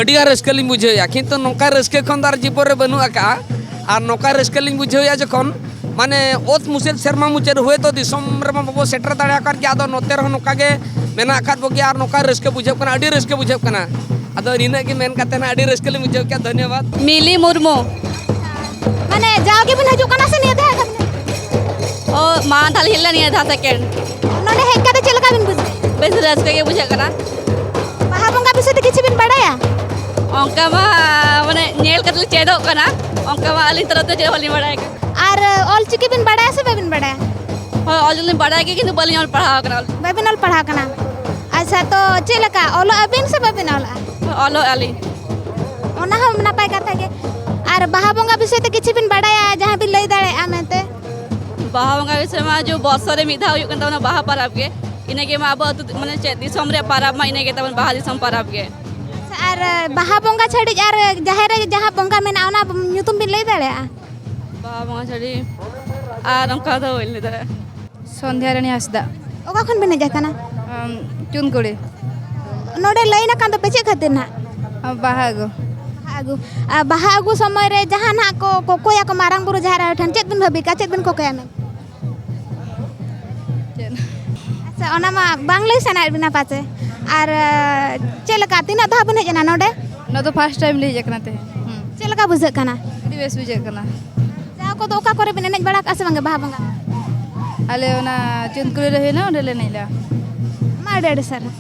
ᱢᱤᱞᱤ ᱢᱩᱨᱢᱩ᱾ ᱢᱟᱱᱮ ᱡᱟᱣ ᱜᱮᱵᱤᱱ ᱦᱤᱡᱩᱜ ᱠᱟᱱᱟ ᱥᱮ ᱱᱤᱭᱟᱹ ᱫᱷᱟᱣ ᱜᱮ? ᱚ, ᱢᱟ ᱛᱟᱦᱞᱮ ᱦᱮᱡ ᱞᱮᱱᱟ ᱱᱤᱭᱟᱹ ᱫᱷᱟᱣ ᱥᱮᱠᱮᱱᱰ᱾ ᱱᱚᱰᱮ ᱦᱮᱡ ᱠᱟᱛᱮ ᱪᱮᱫ ᱞᱮᱠᱟ ᱵᱤᱱ ᱵᱩᱡᱷᱟᱹᱣ? ᱵᱮᱥ ᱨᱟᱹᱥᱠᱟᱹ ᱜᱮ ᱵᱩᱡᱷᱟᱹᱜ ᱠᱟᱱᱟ᱾ ᱵᱟᱦᱟ ᱵᱚᱸᱜᱟ ᱵᱤᱥᱚᱭ ᱛᱮ ᱠᱤᱪᱷᱩ ᱵᱤᱱ ᱵᱟᱲᱟᱭᱟ? ᱚᱱᱠᱟ ᱢᱟ ᱢᱟᱱᱮ ᱧᱮᱞ ᱠᱟᱛᱮ ᱞᱮ ᱪᱮᱫᱚᱜ ᱠᱟᱱᱟ, ᱚᱱᱠᱟ ᱢᱟ ᱟᱹᱞᱤᱧ ᱛᱚᱨᱚᱯ ᱛᱮ ᱪᱮᱫ ᱦᱚᱸ ᱵᱟᱹᱞᱤᱧ ᱵᱟᱲᱟᱭ ᱠᱟᱱᱟ᱾ ᱟᱨ ᱚᱞ ᱪᱤᱠᱤ ᱵᱤᱱ ᱵᱟᱲᱟᱭᱟ ᱥᱮ ᱵᱟᱵᱤᱱ ᱵᱟᱲᱟᱭᱟ? ᱦᱳᱭ, ᱚᱞ ᱫᱚᱞᱤᱧ ᱵᱟᱲᱟᱭ ᱜᱮ, ᱠᱤᱱᱛᱩ ᱵᱟᱹᱞᱤᱧ ᱚᱞ ᱯᱟᱲᱦᱟᱣ ᱠᱟᱱᱟ᱾ ᱵᱟᱵᱤᱱ ᱚᱞ ᱯᱟᱲᱦᱟᱣ ᱠᱟᱱᱟ? ᱟᱪᱪᱷᱟ, ᱛᱚ ᱪᱮᱫ ᱞᱮᱠᱟ ᱚᱞᱚᱜ ᱟᱵᱤᱱ ᱥᱮ ᱵᱟᱵᱤᱱ ᱚᱞᱚᱜᱼᱟ? ᱚᱞᱚᱜ ᱟᱹᱞᱤᱧ᱾ ᱚᱱᱟ ᱦᱚᱸ ᱱᱟᱯᱟᱭ ᱠᱟᱛᱷᱟ ᱜᱮ᱾ ᱟᱨ ᱵᱟᱦᱟ ᱵᱚᱸᱜᱟ ᱵᱤᱥᱚᱭ ᱛᱮ ᱠᱤᱪᱷᱩ ᱵᱤᱱ ᱵᱟᱲᱟᱭᱟ, ᱡᱟᱦᱟᱸ ᱵᱤᱱ ᱞᱟᱹᱭ ᱫᱟᱲᱮᱭᱟᱜᱼᱟ ᱢᱮᱱᱛᱮ? ᱵᱟᱦᱟ ᱵᱚᱸᱜᱟ ᱵᱤᱥᱚᱭ ᱢᱟ ᱡᱮ ᱵᱚᱪᱷᱚᱨ ᱨᱮ ᱢᱤᱫ ᱫᱷᱟᱣ ᱦᱩᱭᱩᱜ ᱠᱟᱱ ᱛᱟᱵᱚᱱᱟ ᱵᱟᱦᱟ ᱯᱚᱨᱚᱵᱽ ᱜᱮ, ᱤᱱᱟᱹᱜᱮ ᱢᱟ ᱟᱵᱚ ᱟᱹᱛᱩ ᱢᱟᱱᱮ ᱪᱮᱫ ᱫᱤᱥᱚᱢ ᱨᱮᱭᱟᱜ ᱯᱚᱨᱚᱵᱽ ᱢᱟ ᱤᱱᱟᱹᱜᱮ ᱛᱟᱵᱚᱱ ᱵᱟᱦᱟ ᱫᱤᱥᱚᱢ ᱯᱚᱨᱚᱵᱽ ᱜᱮ᱾ ᱟᱨ ᱵᱟᱦᱟ ᱵᱚᱸᱜᱟ ᱪᱷᱟᱹᱲᱤᱡ ᱟᱨ ᱡᱟᱦᱮᱨ ᱨᱮ ᱡᱟᱦᱟᱸ ᱵᱚᱸᱜᱟ ᱢᱮᱱᱟᱜᱼᱟ, ᱚᱱᱟ ᱧᱩᱛᱩᱢ ᱵᱤᱱ ᱞᱟᱹᱭ ᱫᱟᱲᱮᱭᱟᱜᱼᱟ? ᱵᱟᱦᱟ ᱵᱚᱸᱜᱟ ᱪᱷᱟᱹᱲᱤ ᱟᱨ ᱚᱱᱠᱟ ᱫᱚ ᱵᱟᱹᱧ ᱞᱟᱹᱭ ᱫᱟᱲᱮᱭᱟᱜᱼᱟ᱾ ᱥᱚᱱᱫᱷᱭᱟ ᱨᱟᱱᱤ ᱦᱟᱸᱥᱫᱟ᱾ ᱚᱠᱟ ᱠᱷᱚᱱ ᱵᱤᱱ ᱦᱮᱡ ᱟᱠᱟᱱᱟ? ᱟᱢ, ᱪᱩᱱᱠᱩᱲᱤ᱾ ᱱᱚᱰᱮ ᱞᱟᱹᱭᱤᱱ ᱟᱠᱟᱱ ᱫᱚᱯᱮ ᱪᱮᱫ ᱠᱷᱟᱹᱛᱤᱨ ᱱᱟᱦᱟᱜ? ᱟᱢ, ᱵᱟᱦᱟ ᱟᱹᱜᱩ᱾ ᱵᱟᱦᱟ ᱟᱹᱜᱩ᱾ ᱟᱨ ᱵᱟᱦᱟ ᱟᱹᱜᱩ ᱥᱚᱢᱚᱭ ᱨᱮ ᱡᱟᱦᱟᱱᱟᱜ ᱠᱚ ᱠᱚᱠᱚᱭᱟᱠᱚ ᱢᱟᱨᱟᱝ ᱵᱩᱨᱩ ᱡᱟᱦᱮᱨ ᱟᱭᱳ ᱴᱷᱮᱱ, ᱪᱮᱫ ᱵᱤᱱ ᱵᱷᱟᱹᱵᱤ ᱠᱟᱜᱼᱟ, ᱪᱮᱫ ᱵᱤᱱ ᱠᱚᱠᱚᱭᱟ ᱢᱮᱱᱛᱮ? ᱪᱮᱫ? ᱟᱪᱪᱷᱟ, ᱚᱱᱟ ᱢᱟ ᱵᱟᱝ ᱞᱟᱹᱭ ᱥᱟᱱᱟᱭᱮᱫ ᱵᱤᱱᱟ ᱯᱟᱪᱮ᱾ ᱟᱨ ᱪᱮᱫ ᱞᱮᱠᱟ, ᱛᱤᱱᱟᱹᱜ ᱫᱷᱟᱣ ᱵᱤᱱ ᱦᱮᱡ ᱮᱱᱟ ᱱᱚᱰᱮ? ᱱᱚᱣᱟ ᱫᱚ ᱯᱷᱟᱥᱴ ᱴᱟᱭᱤᱢ ᱞᱮ ᱦᱮᱡ ᱟᱠᱟᱱᱟ ᱛᱮᱦᱮᱧ᱾ ᱦᱩᱸ᱾ ᱪᱮᱫ ᱞᱮᱠᱟ ᱵᱩᱡᱷᱟᱹᱜ ᱠᱟᱱᱟ? ᱟᱹᱰᱤ ᱵᱮᱥ ᱵᱩᱡᱷᱟᱹᱜ ᱠᱟᱱᱟ᱾ ᱡᱟᱣ ᱠᱚᱫᱚ ᱚᱠᱟ ᱠᱚᱨᱮ ᱵᱤᱱ ᱮᱱᱮᱡ ᱵᱟᱲᱟ ᱠᱟᱜᱼᱟ ᱥᱮ ᱵᱟᱝᱜᱮ ᱵᱟᱦᱟ ᱵᱚᱸᱜᱟ? ᱟᱞᱮ ᱚᱱᱟ ᱪᱩᱱᱠᱩᱲᱤ ᱨᱮ ᱦᱩᱭᱱᱟ, ᱚᱸᱰᱮ ᱞᱮ ᱮᱱᱮᱡ ᱞᱮᱜᱼᱟ᱾ ᱢᱟ ᱟᱹᱰᱤ ᱟᱹᱰᱤ ᱥᱟᱨᱦᱟᱣ᱾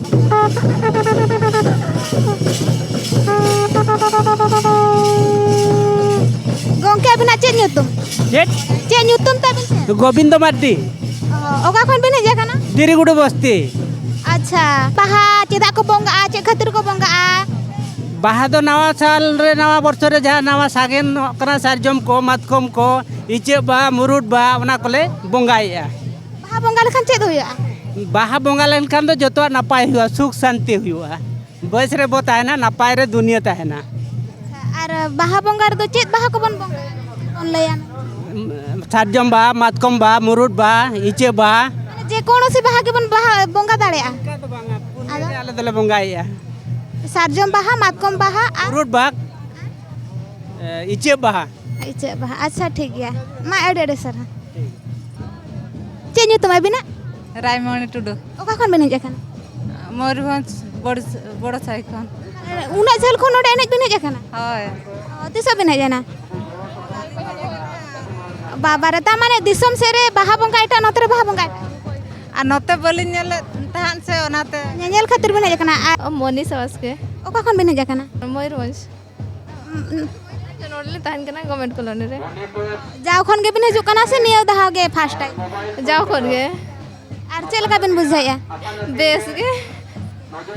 ᱜᱚᱝᱠᱮ, ᱟᱵᱤᱱᱟᱜ ᱪᱮᱫ ᱧᱩᱛᱩᱢ? ᱪᱮᱫ? ᱪᱮᱫ ᱧᱩᱛᱩᱢ ᱛᱟᱵᱤᱱ ᱥᱮ? ᱜᱳᱵᱤᱱᱫᱚ ᱢᱟᱨᱰᱤ᱾ ᱚ, ᱚᱠᱟ ᱠᱷᱚᱱ ᱵᱤᱱ ᱦᱮᱡ ᱟᱠᱟᱱᱟ? ᱫᱤᱨᱤᱜᱩᱰᱩ ᱵᱚᱥᱛᱤ᱾ ᱟᱪᱪᱷᱟ, ᱵᱟᱦᱟ ᱪᱮᱫᱟᱜ ᱠᱚ ᱵᱚᱸᱜᱟᱜᱼᱟ? ᱪᱮᱫ ᱠᱷᱟᱹᱛᱤᱨ ᱠᱚ ᱵᱚᱸᱜᱟᱜᱼᱟ? ᱵᱟᱦᱟ ᱫᱚ ᱱᱟᱣᱟ ᱥᱟᱞ ᱨᱮ, ᱱᱟᱣᱟ ᱵᱚᱨᱥᱚ ᱨᱮ ᱡᱟᱦᱟᱸ ᱱᱟᱣᱟ ᱥᱟᱜᱮᱱᱚᱜ ᱠᱟᱱᱟ, ᱥᱟᱨᱡᱚᱢ ᱠᱚ, ᱢᱟᱛᱠᱚᱢ ᱠᱚ, ᱤᱪᱟᱹᱜ ᱵᱟᱦᱟ, ᱢᱩᱨᱩᱫ ᱵᱟᱦᱟ, ᱚᱱᱟ ᱠᱚᱞᱮ ᱵᱚᱸᱜᱟᱭᱮᱫᱼᱟ᱾ ᱵᱟᱦᱟ ᱵᱚᱸᱜᱟ ᱞᱮᱠᱷᱟᱱ ᱪᱮᱫ ᱦᱩᱭᱩᱜᱼᱟ? ᱵᱟᱦᱟ ᱵᱚᱸᱜᱟ ᱞᱮᱱᱠᱷᱟᱱ ᱫᱚ ᱡᱚᱛᱚᱣᱟᱜ ᱱᱟᱯᱟᱭ ᱦᱩᱭᱩᱜᱼᱟ, ᱥᱩᱠ ᱥᱟᱱᱛᱤ ᱦᱩᱭᱩᱜᱼᱟ, ᱵᱮᱥ ᱨᱮᱵᱚ ᱛᱟᱦᱮᱱᱟ, ᱱᱟᱯᱟᱭ ᱨᱮ ᱫᱩᱱᱤᱭᱟᱹ ᱛᱟᱦᱮᱱᱟ᱾ ᱟᱨ ᱵᱟᱦᱟ ᱵᱚᱸᱜᱟ ᱨᱮᱫᱚ ᱪᱮᱫ ᱵᱟᱦᱟ ᱠᱚᱵᱚᱱ ᱵᱚᱸᱜᱟᱭᱟ? ᱵᱚᱱ ᱞᱟᱹᱭᱟ᱾ ᱥᱟᱨᱡᱚᱢ ᱵᱟᱦᱟ, ᱢᱟᱛᱠᱚᱢ ᱵᱟᱦᱟ, ᱢᱩᱨᱩᱫ ᱵᱟᱦᱟ, ᱤᱪᱟᱹᱜ ᱵᱟᱦᱟ᱾ ᱢᱟᱱᱮ ᱡᱮ ᱠᱚᱱᱚ ᱥᱤ ᱵᱟᱦᱟ ᱜᱮᱵᱚᱱ ᱵᱟᱦᱟ, ᱵᱚᱸᱜᱟ ᱫᱟᱲᱮᱭᱟᱜᱼᱟ? ᱚᱱᱠᱟ ᱫᱚ ᱵᱟᱝᱟ, ᱯᱩᱱ ᱫᱤᱱ ᱟᱫᱚ? ᱨᱮ ᱟᱞᱮ ᱫᱚᱞᱮ ᱵᱚᱸᱜᱟᱭᱮᱫᱼᱟ᱾ ᱥᱟᱨᱡᱚᱢ ᱵᱟᱦᱟ, ᱢᱟᱛᱠᱚᱢ ᱵᱟᱦᱟ ᱟᱨ ᱢᱩᱨᱩᱫ ᱵᱟᱦᱟ, ᱮ, ᱤᱪᱟᱹᱜ ᱵᱟᱦᱟ᱾ ᱤᱪᱟᱹᱜ ᱵᱟᱦᱟ, ᱟᱪᱪᱷᱟ, ᱴᱷᱤᱠ ᱜᱮᱭᱟ᱾ ᱢᱟ, ᱟᱹᱰᱤ ᱟᱹᱰᱤ ᱥᱟᱨᱦᱟᱣ᱾ ᱪᱮᱫ ᱧᱩᱛᱩᱢ ᱟᱹᱵᱤᱱᱟᱜ? ᱨᱟᱭᱢᱚᱬᱤ ᱴᱩᱰᱩ᱾ ᱚᱠᱟ ᱠᱷᱚᱱ ᱵᱤᱱ ᱦᱮᱡ ᱟᱠᱟᱱᱟ? ᱢᱚᱭᱩᱨᱵᱷᱚᱸᱡᱽ ᱵᱚᱲ-, ᱵᱚᱲᱚ ᱥᱟᱹᱭ ᱠᱷᱚᱱ᱾ ᱩᱱᱟᱹᱜ ᱡᱷᱟᱹᱞ ᱠᱷᱚᱱ ᱱᱚᱰᱮ ᱮᱱᱮᱡ ᱵᱤᱱ ᱦᱮᱡ ᱟᱠᱟᱱᱟ? ᱦᱳᱭ᱾ ᱚ, ᱛᱤᱥᱚᱜ ᱵᱤᱱ ᱦᱮᱡ ᱮᱱᱟ? ᱵᱟᱵᱟ ᱨᱮ, ᱛᱟ ᱢᱟᱱᱮ ᱫᱤᱥᱚᱢ ᱥᱮᱫ ᱨᱮ ᱵᱟᱦᱟ ᱵᱚᱸᱜᱟ ᱮᱴᱟᱜ, ᱱᱚᱛᱮ ᱨᱮ ᱵᱟᱦᱟ ᱵᱚᱸᱜᱟ ᱮᱴᱟᱜ? ᱟᱨ ᱱᱚᱛᱮ ᱵᱟᱹᱞᱤᱧ ᱧᱮᱞᱮᱫ ᱛᱟᱦᱮᱸᱫ ᱥᱮ, ᱚᱱᱟᱛᱮ᱾ ᱧᱮᱧᱮᱞ ᱠᱷᱟᱹᱛᱤᱨ ᱵᱤᱱ ᱦᱮᱡ ᱟᱠᱟᱱᱟ? ᱟᱨ ᱚ, ᱢᱚᱱᱤᱥᱟ ᱵᱟᱥᱠᱮ᱾ ᱚᱠᱟ ᱠᱷᱚᱱ ᱵᱤᱱ ᱦᱮᱡ ᱟᱠᱟᱱᱟ? ᱢᱚᱭᱩᱨᱵᱷᱚᱸᱡᱽ᱾ ᱩᱸ, ᱩᱸ᱾ ᱱᱚᱰᱮ ᱞᱮ ᱛᱟᱦᱮᱱ ᱠᱟᱱᱟ ᱜᱚᱵᱷᱢᱮᱱᱴ ᱠᱚᱞᱚᱱᱤ ᱨᱮ᱾ ᱡᱟᱣ ᱠᱷᱚᱱ ᱜᱮᱵᱤᱱ ᱦᱤᱡᱩᱜ ᱠᱟᱱᱟ ᱥᱮ ᱱᱤᱭᱟᱹ ᱫᱷᱟᱣ ᱜᱮ ᱯᱷᱟᱥᱴ ᱴᱟᱭᱤᱢ? ᱡᱟᱣ ᱠᱷᱚᱱ ᱜᱮ᱾ ᱟᱨ ᱪᱮᱫ ᱞᱮᱠᱟ ᱵᱤᱱ ᱵᱩᱡᱷᱟᱹᱣᱮᱫᱼᱟ? ᱵᱮᱥ ᱜᱮ᱾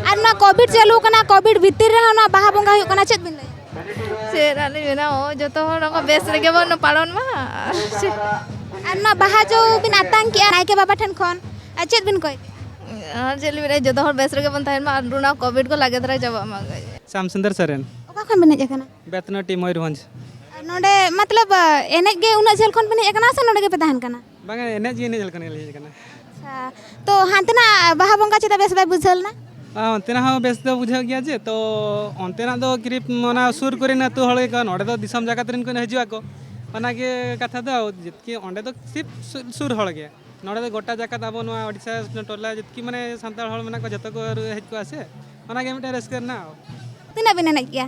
ᱟᱨ ᱱᱚᱣᱟ ᱠᱳᱵᱷᱤᱰ ᱪᱟᱹᱞᱩ ᱠᱟᱱᱟ, ᱠᱳᱵᱷᱤᱰ ᱵᱷᱤᱛᱤᱨ ᱨᱮᱦᱚᱸ ᱱᱚᱣᱟ ᱵᱟᱦᱟ ᱵᱚᱸᱜᱟ ᱦᱩᱭᱩᱜ ᱠᱟᱱᱟ, ᱪᱮᱫ ᱵᱤᱱ ᱞᱟᱹᱭᱟ? ᱪᱮᱫ ᱟᱨ ᱞᱤᱧ ᱢᱮᱱᱟ, ᱳ, ᱡᱚᱛᱚ ᱦᱚᱲ ᱚᱱᱠᱟ ᱵᱮᱥ ᱨᱮᱜᱮ ᱵᱚᱱ ᱯᱟᱞᱚᱱ ᱢᱟ᱾ ᱟᱨ ᱪᱮᱫ? ᱟᱨ ᱱᱚᱣᱟ ᱵᱟᱦᱟ ᱡᱚ ᱵᱤᱱ ᱟᱛᱟᱝ ᱠᱮᱜᱼᱟ ᱱᱟᱭᱠᱮ ᱵᱟᱵᱟ ᱴᱷᱮᱱ ᱠᱷᱚᱱ, ᱟᱨ ᱪᱮᱫ ᱵᱤᱱ ᱠᱚᱭ ᱠᱮᱜᱼᱟ? ᱟᱨ ᱪᱮᱫ ᱞᱤᱧ ᱢᱮᱱᱟ, ᱡᱚᱛᱚ ᱦᱚᱲ ᱵᱮᱥ ᱨᱮᱜᱮ ᱵᱚᱱ ᱛᱟᱦᱮᱱ ᱢᱟ ᱟᱨ ᱱᱚᱣᱟ ᱠᱳᱵᱷᱤᱰ ᱠᱚ ᱞᱟᱜᱮ ᱫᱷᱟᱨᱟ ᱪᱟᱵᱟᱜ ᱢᱟ᱾ ᱥᱟᱢᱥᱩᱱᱫᱚᱨ ᱥᱚᱨᱮᱱ᱾ ᱚᱠᱟ ᱠᱷᱚᱱ ᱵᱤᱱ ᱦᱮᱡ ᱟᱠᱟᱱᱟ? ᱵᱮᱛᱱᱟᱹᱴᱤ, ᱢᱚᱭᱩᱨᱵᱷᱚᱸᱡᱽ᱾ ᱱᱚᱰᱮ ᱢᱚᱛᱞᱚᱵ ᱮᱱᱮᱡ ᱜᱮ ᱩᱱᱟᱹᱜ ᱡᱷᱟᱹᱞ ᱠᱷᱚᱱ ᱵᱤᱱ ᱦᱮᱡ ᱟᱠᱟᱱᱟ ᱥᱮ ᱱᱚᱰᱮ ᱜᱮᱯᱮ ᱛᱟᱦᱮᱱ ᱠᱟᱱᱟ? ᱵᱟᱝᱟ, ᱮᱱᱮᱡ ᱜᱮ ᱮᱱᱮᱡ ᱞᱮᱠᱟᱱ ᱜᱮᱞᱤᱧ ᱦᱮᱡ ᱟᱠᱟᱱᱟ᱾ ᱟᱪᱪᱷᱟ, ᱛᱚ ᱦᱟᱱᱛᱮᱱᱟᱜ ᱵᱟᱦᱟ ᱵᱚᱸᱜᱟ ᱪᱮᱫᱟᱜ ᱵᱮᱥ ᱵᱟᱭ ᱵᱩᱡᱷᱟᱹᱣ ᱞᱮᱱᱟ? ᱟᱨ ᱚᱱᱛᱮᱱᱟᱜ ᱦᱚᱸ ᱵᱮᱥ ᱫᱚ ᱵᱩᱡᱷᱟᱹᱜ ᱜᱮᱭᱟ ᱡᱮ, ᱛᱚ ᱚᱱᱛᱮᱱᱟᱜ ᱫᱚ ᱠᱤᱨᱤᱯ ᱚᱱᱟ ᱥᱩᱨ ᱠᱚᱨᱮᱱ ᱟᱹᱛᱩ ᱦᱚᱲ ᱜᱮ ᱠᱚ, ᱱᱚᱰᱮ ᱫᱚ ᱫᱤᱥᱚᱢ ᱡᱟᱠᱟᱛ ᱨᱮᱱ ᱠᱚ ᱦᱤᱡᱩᱜ ᱟᱠᱚ, ᱚᱱᱟᱜᱮ ᱠᱟᱛᱷᱟ ᱫᱚ᱾ ᱡᱮᱛᱠᱤ ᱚᱸᱰᱮ ᱫᱚ ᱥᱤᱨᱯ ᱥᱩᱨ, ᱥᱩᱨ ᱦᱚᱲ ᱜᱮ, ᱱᱚᱰᱮ ᱫᱚ ᱜᱚᱴᱟ ᱡᱟᱠᱟᱛ ᱟᱵᱚ ᱱᱚᱣᱟ ᱳᱰᱤᱥᱟ ᱴᱚᱞᱟ ᱡᱮᱛᱠᱤ ᱢᱟᱱᱮ ᱥᱟᱱᱛᱟᱲ ᱦᱚᱲ ᱢᱮᱱᱟᱜ ᱠᱚᱣᱟ, ᱡᱚᱛᱚ ᱠᱚ ᱦᱮᱡ ᱠᱚᱜᱼᱟ ᱥᱮ, ᱚᱱᱟᱜᱮ ᱢᱤᱫᱴᱮᱱ ᱨᱟᱹᱥᱠᱟᱹ ᱨᱮᱱᱟᱜ᱾ ᱛᱤᱱᱟᱹᱜ ᱵᱤᱱ ᱮᱱᱮᱡ ᱠᱮᱜᱼᱟ?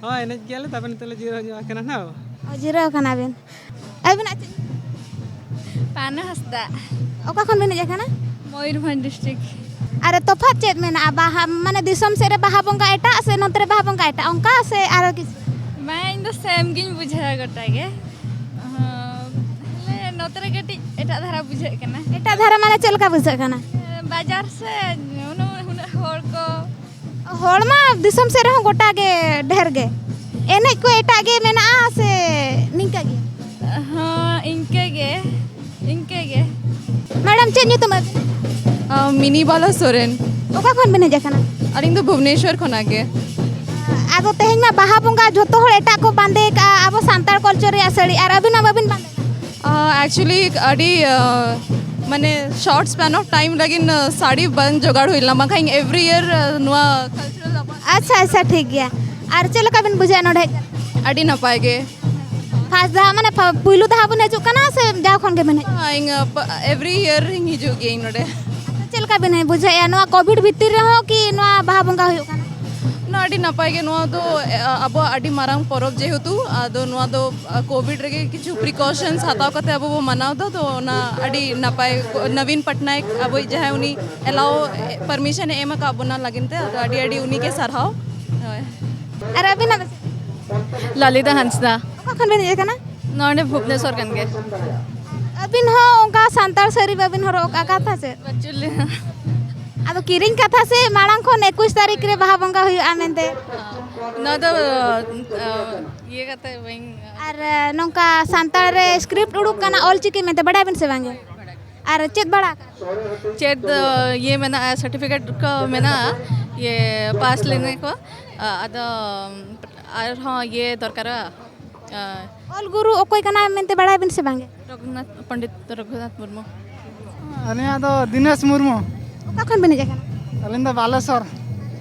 ᱦᱳᱭ, ᱮᱱᱮᱡ ᱜᱮᱭᱟᱞᱮ, ᱛᱟᱨᱯᱚᱨᱮ ᱱᱤᱛᱚᱜ ᱞᱮ ᱡᱤᱨᱟᱹᱣ ᱧᱚᱜ ᱟᱠᱟᱱᱟ ᱱᱟᱜ᱾ ᱚ, ᱡᱤᱨᱟᱹᱣ ᱠᱟᱱᱟ ᱵᱤᱱ᱾ ᱟᱹᱵᱤᱱᱟᱜ ᱪᱮᱫ? ᱯᱟᱱᱟ ᱦᱟᱸᱥᱫᱟ᱾ ᱚᱠᱟ ᱠᱷᱚᱱ ᱵᱤᱱ ᱦᱮᱡ ᱟᱠᱟᱱᱟ? ᱢᱚᱭᱩᱨᱵᱷᱚᱸᱡᱽ ᱰᱤᱥᱴᱨᱤᱠᱴ᱾ ᱟᱨ ᱛᱚᱯᱷᱟᱛ ᱪᱮᱫ ᱢᱮᱱᱟᱜᱼᱟ? ᱵᱟᱦᱟ ᱢᱟᱱᱮ ᱫᱤᱥᱚᱢ ᱥᱮᱫ ᱨᱮ ᱵᱟᱦᱟ ᱵᱚᱸᱜᱟ ᱮᱴᱟᱜ ᱥᱮ ᱱᱚᱛᱮ ᱨᱮ ᱵᱟᱦᱟ ᱵᱚᱸᱜᱟ ᱮᱴᱟᱜ, ᱚᱱᱠᱟ ᱥᱮ ᱟᱨᱚ ᱠᱤᱪᱷᱩ? ᱵᱟᱝ, ᱤᱧ ᱫᱚ ᱥᱮᱢ ᱜᱤᱧ ᱵᱩᱡᱷᱟᱹᱣᱟ ᱜᱚᱴᱟ ᱜᱮ᱾ ᱦᱚᱸ, ᱛᱟᱦᱞᱮ ᱱᱚᱛᱮ ᱨᱮ ᱠᱟᱹᱴᱤᱡ ᱮᱴᱟᱜ ᱫᱷᱟᱨᱟ ᱵᱩᱡᱷᱟᱹᱜ ᱠᱟᱱᱟ᱾ ᱮᱴᱟᱜ ᱫᱷᱟᱨᱟ ᱢᱟᱱᱮ ᱪᱮᱫ ᱞᱮᱠᱟ ᱵᱩᱡᱷᱟᱹᱜ ᱠᱟᱱᱟ? ᱵᱟᱡᱟᱨ ᱥᱮ ᱩᱱᱟᱹᱜ, ᱩᱱᱟᱹᱜ ᱦᱚᱲ ᱠᱚ᱾ ᱦᱚᱲ ᱢᱟ ᱫᱤᱥᱚᱢ ᱥᱮᱫ ᱨᱮᱦᱚᱸ ᱜᱚᱴᱟ ᱜᱮ ᱰᱷᱮᱨ ᱜᱮ᱾ ᱮᱱᱮᱡ ᱠᱚ ᱮᱴᱟᱜ ᱜᱮ ᱢᱮᱱᱟᱜᱼᱟ ᱥᱮ ᱱᱤᱝᱠᱟᱹ ᱜᱮ? ᱦᱚᱸ, ᱤᱱᱠᱟᱹ ᱜᱮ, ᱤᱱᱠᱟᱹ ᱜᱮ᱾ ᱢᱮᱰᱟᱢ, ᱪᱮᱫ ᱧᱩᱛᱩᱢ ᱟᱹᱵᱤᱱ? ᱟᱸ, ᱢᱤᱱᱤ ᱵᱟᱞᱟ ᱥᱚᱨᱮᱱ᱾ ᱚᱠᱟ ᱠᱷᱚᱱ ᱵᱤᱱ ᱦᱮᱡ ᱟᱠᱟᱱᱟ? ᱟᱹᱞᱤᱧ ᱫᱚ ᱵᱷᱩᱵᱽᱱᱮᱥᱣᱚᱨ ᱠᱷᱚᱱᱟᱜ ᱜᱮ᱾ ᱟᱫᱚ ᱛᱮᱦᱮᱧ ᱢᱟ ᱵᱟᱦᱟ ᱵᱚᱸᱜᱟ, ᱡᱷᱚᱛᱚ ᱦᱚᱲ ᱮᱴᱟᱜ ᱠᱚ ᱵᱟᱸᱫᱮ ᱠᱟᱜᱼᱟ, ᱟᱵᱚ ᱥᱟᱱᱛᱟᱲ ᱠᱟᱞᱪᱟᱨ ᱨᱮᱭᱟᱜ ᱥᱟᱹᱲᱤ, ᱟᱨ ᱟᱹᱵᱤᱱ ᱢᱟ ᱵᱟᱹᱵᱤᱱ ᱵᱟᱸᱫᱮ ᱠᱟᱜᱼᱟ᱾ ᱟᱸ, actually ᱟᱹᱰᱤ, ᱟᱸ, ᱢᱟᱱᱮ short span of time ᱞᱟᱹᱜᱤᱫ, ᱟᱸ, ᱥᱟᱹᱲᱤ ᱵᱟᱝ ᱡᱚᱜᱟᱲ ᱦᱩᱭ ᱞᱮᱱᱟ, ᱵᱟᱝᱠᱷᱟᱱ every year, ᱟᱸ, ᱱᱚᱣᱟ cultural ᱟᱪᱪᱷᱟ, ᱟᱪᱪᱷᱟ, ᱴᱷᱤᱠ ᱜᱮᱭᱟ᱾ ᱟᱨ ᱪᱮᱫ ᱞᱮᱠᱟ ᱵᱤᱱ ᱵᱩᱡᱷᱟᱹᱣᱮᱫᱼᱟ ᱱᱚᱰᱮ ᱦᱮᱡ ᱠᱟᱛᱮ? ᱟᱹᱰᱤ ᱱᱟᱯᱟᱭ ᱜᱮ᱾ ᱯᱷᱟᱥᱴ ᱫᱷᱟᱣ, ᱢᱟᱱᱮ ᱯᱷᱟ-, ᱯᱩᱭᱞᱩ ᱫᱷᱟᱣ ᱵᱤᱱ ᱦᱤᱡᱩᱜ ᱠᱟᱱᱟ ᱥᱮ ᱡᱟᱣ ᱠᱷᱚᱱ ᱜᱮᱵᱤᱱ ᱦᱮᱡ? ᱦᱮᱸ, ᱤᱧ, ᱟᱸ, ᱯ-, every year ᱤᱧ ᱦᱤᱡᱩᱜ ᱜᱤᱭᱟᱹᱧ ᱱᱚᱰᱮ᱾ ᱟᱪᱪᱷᱟ, ᱪᱮᱫ ᱞᱮᱠᱟ ᱵᱤᱱ ᱵᱩᱡᱷᱟᱹᱣᱮᱫᱼᱟ ᱱᱚᱣᱟ ᱠᱳᱵᱷᱤᱰ ᱵᱷᱤᱛᱤᱨ ᱨᱮᱦᱚᱸ ᱠᱤ ᱱᱚᱣᱟ ᱵᱟᱦᱟ ᱵᱚᱸᱜᱟ ᱦᱩᱭᱩᱜ ᱠᱟᱱᱟ? ᱱᱚᱣᱟ ᱟᱹᱰᱤ ᱱᱟᱯᱟᱭ ᱜᱮ᱾ ᱱᱚᱣᱟ ᱫᱚ, ᱮ, ᱟᱵᱚᱣᱟᱜ ᱟᱹᱰᱤ ᱢᱟᱨᱟᱝ ᱯᱚᱨᱚᱵᱽ ᱡᱮᱦᱮᱛᱩ, ᱟᱫᱚ ᱱᱚᱣᱟ ᱫᱚ, ᱟ, ᱠᱳᱵᱷᱤᱰ ᱨᱮᱜᱮ ᱠᱤᱪᱷᱩ precautions ᱦᱟᱛᱟᱣ ᱠᱟᱛᱮ ᱟᱵᱚ ᱵᱚ ᱢᱟᱱᱟᱣ ᱮᱫᱟ, ᱛᱚ ᱚᱱᱟ ᱟᱹᱰᱤ ᱱᱟᱯᱟᱭ᱾ ᱱᱚᱵᱤᱱ ᱯᱚᱴᱱᱟᱭᱮᱠ ᱟᱵᱚᱭᱤᱡ ᱡᱟᱦᱟᱸᱭ, ᱩᱱᱤ allow, permission ᱮ ᱮᱢ ᱟᱠᱟᱫ ᱵᱚᱱᱟ ᱞᱟᱹᱜᱤᱫ ᱛᱮ, ᱟᱫᱚ ᱟᱹᱰᱤ ᱟᱹᱰᱤ ᱩᱱᱤ ᱜᱮ ᱥᱟᱨᱦᱟᱣ᱾ ᱦᱳᱭ᱾ ᱟᱨ ᱟᱹᱵᱤᱱᱟᱜ ᱫᱚ ᱪᱮᱫ? ᱞᱟᱞᱤᱛᱟ ᱦᱟᱸᱥᱫᱟ᱾ ᱚᱠᱟ ᱠᱷᱚᱱ ᱵᱤᱱ ᱦᱮᱡ ᱟᱠᱟᱱᱟ? ᱱᱚᱰᱮ ᱵᱷᱩᱵᱽᱱᱮᱥᱚᱨ ᱠᱟᱱ ᱜᱮ᱾ ᱟᱹᱵᱤᱱ ᱦᱚᱸ ᱚᱱᱠᱟ ᱥᱟᱱᱛᱟᱲ ᱥᱟᱹᱲᱤ ᱵᱟᱹᱵᱤᱱ ᱦᱚᱨᱚᱜ ᱟᱠᱟᱫ, ᱠᱟᱛᱷᱟ ᱪᱮᱫ? ᱵᱟᱹᱪᱩᱜ ᱞᱮᱭᱟ᱾ ᱟᱫᱚ ᱠᱤᱨᱤᱧ ᱠᱟᱛᱷᱟ ᱥᱮ ᱢᱟᱲᱟᱝ ᱠᱷᱚᱱ ᱮᱠᱩᱥ ᱛᱟᱹᱨᱤᱠᱷ ᱨᱮ ᱵᱟᱦᱟ ᱵᱚᱸᱜᱟ ᱦᱩᱭᱩᱜᱼᱟ ᱢᱮᱱᱛᱮ? ᱱᱚᱣᱟ ᱫᱚ, ᱟ, ᱤᱭᱟᱹ ᱠᱟᱛᱮ ᱵᱟᱹᱧ ᱟᱨ, ᱮ, ᱱᱚᱝᱠᱟ ᱥᱟᱱᱛᱟᱲ ᱨᱮ script ᱩᱰᱩᱠ ᱠᱟᱱᱟ ᱚᱞ ᱪᱤᱠᱤ ᱢᱮᱱᱛᱮ, ᱵᱟᱰᱟᱭ ᱵᱤᱱ ᱥᱮ ᱵᱟᱝ ᱜᱮ? ᱟᱨ ᱪᱮᱫ ᱵᱟᱲᱟ ᱟᱠᱟᱫ? ᱪᱮᱫ, ᱟ, ᱤᱭᱟᱹ ᱢᱮᱱᱟᱜᱼᱟ, certificate ᱠᱚ ᱢᱮᱱᱟᱜᱼᱟ, ᱤᱭᱟᱹ ᱯᱟᱥ ᱞᱮᱱᱟ ᱠᱚ, ᱟ, ᱟᱫᱚ ᱟᱨᱦᱚᱸ ᱤᱭᱟᱹ ᱫᱚᱨᱠᱟᱨᱚᱜᱼᱟ᱾ ᱟ, ᱚᱞ ᱜᱩᱨᱩ ᱚᱠᱚᱭ ᱠᱟᱱᱟᱭ ᱢᱮᱱᱛᱮ ᱵᱟᱲᱟᱭ ᱵᱤᱱ ᱥᱮ ᱵᱟᱝ ᱜᱮ? ᱨᱚᱜᱷᱩᱱᱟᱛᱷ, ᱯᱚᱱᱰᱤᱛ ᱨᱚᱜᱷᱩᱱᱟᱛᱷ ᱢᱩᱨᱢᱩ᱾ ᱟᱹᱞᱤᱧᱟᱜ ᱫᱚ ᱫᱤᱱᱮᱥ ᱢᱩᱨᱢᱩ᱾ ᱚᱠᱟ ᱠᱷᱚᱱ ᱵᱤᱱ ᱦᱮᱡ ᱟᱠᱟᱱᱟ? ᱟᱹᱞᱤᱧ ᱫᱚ ᱵᱟᱞᱮᱥᱚᱨ᱾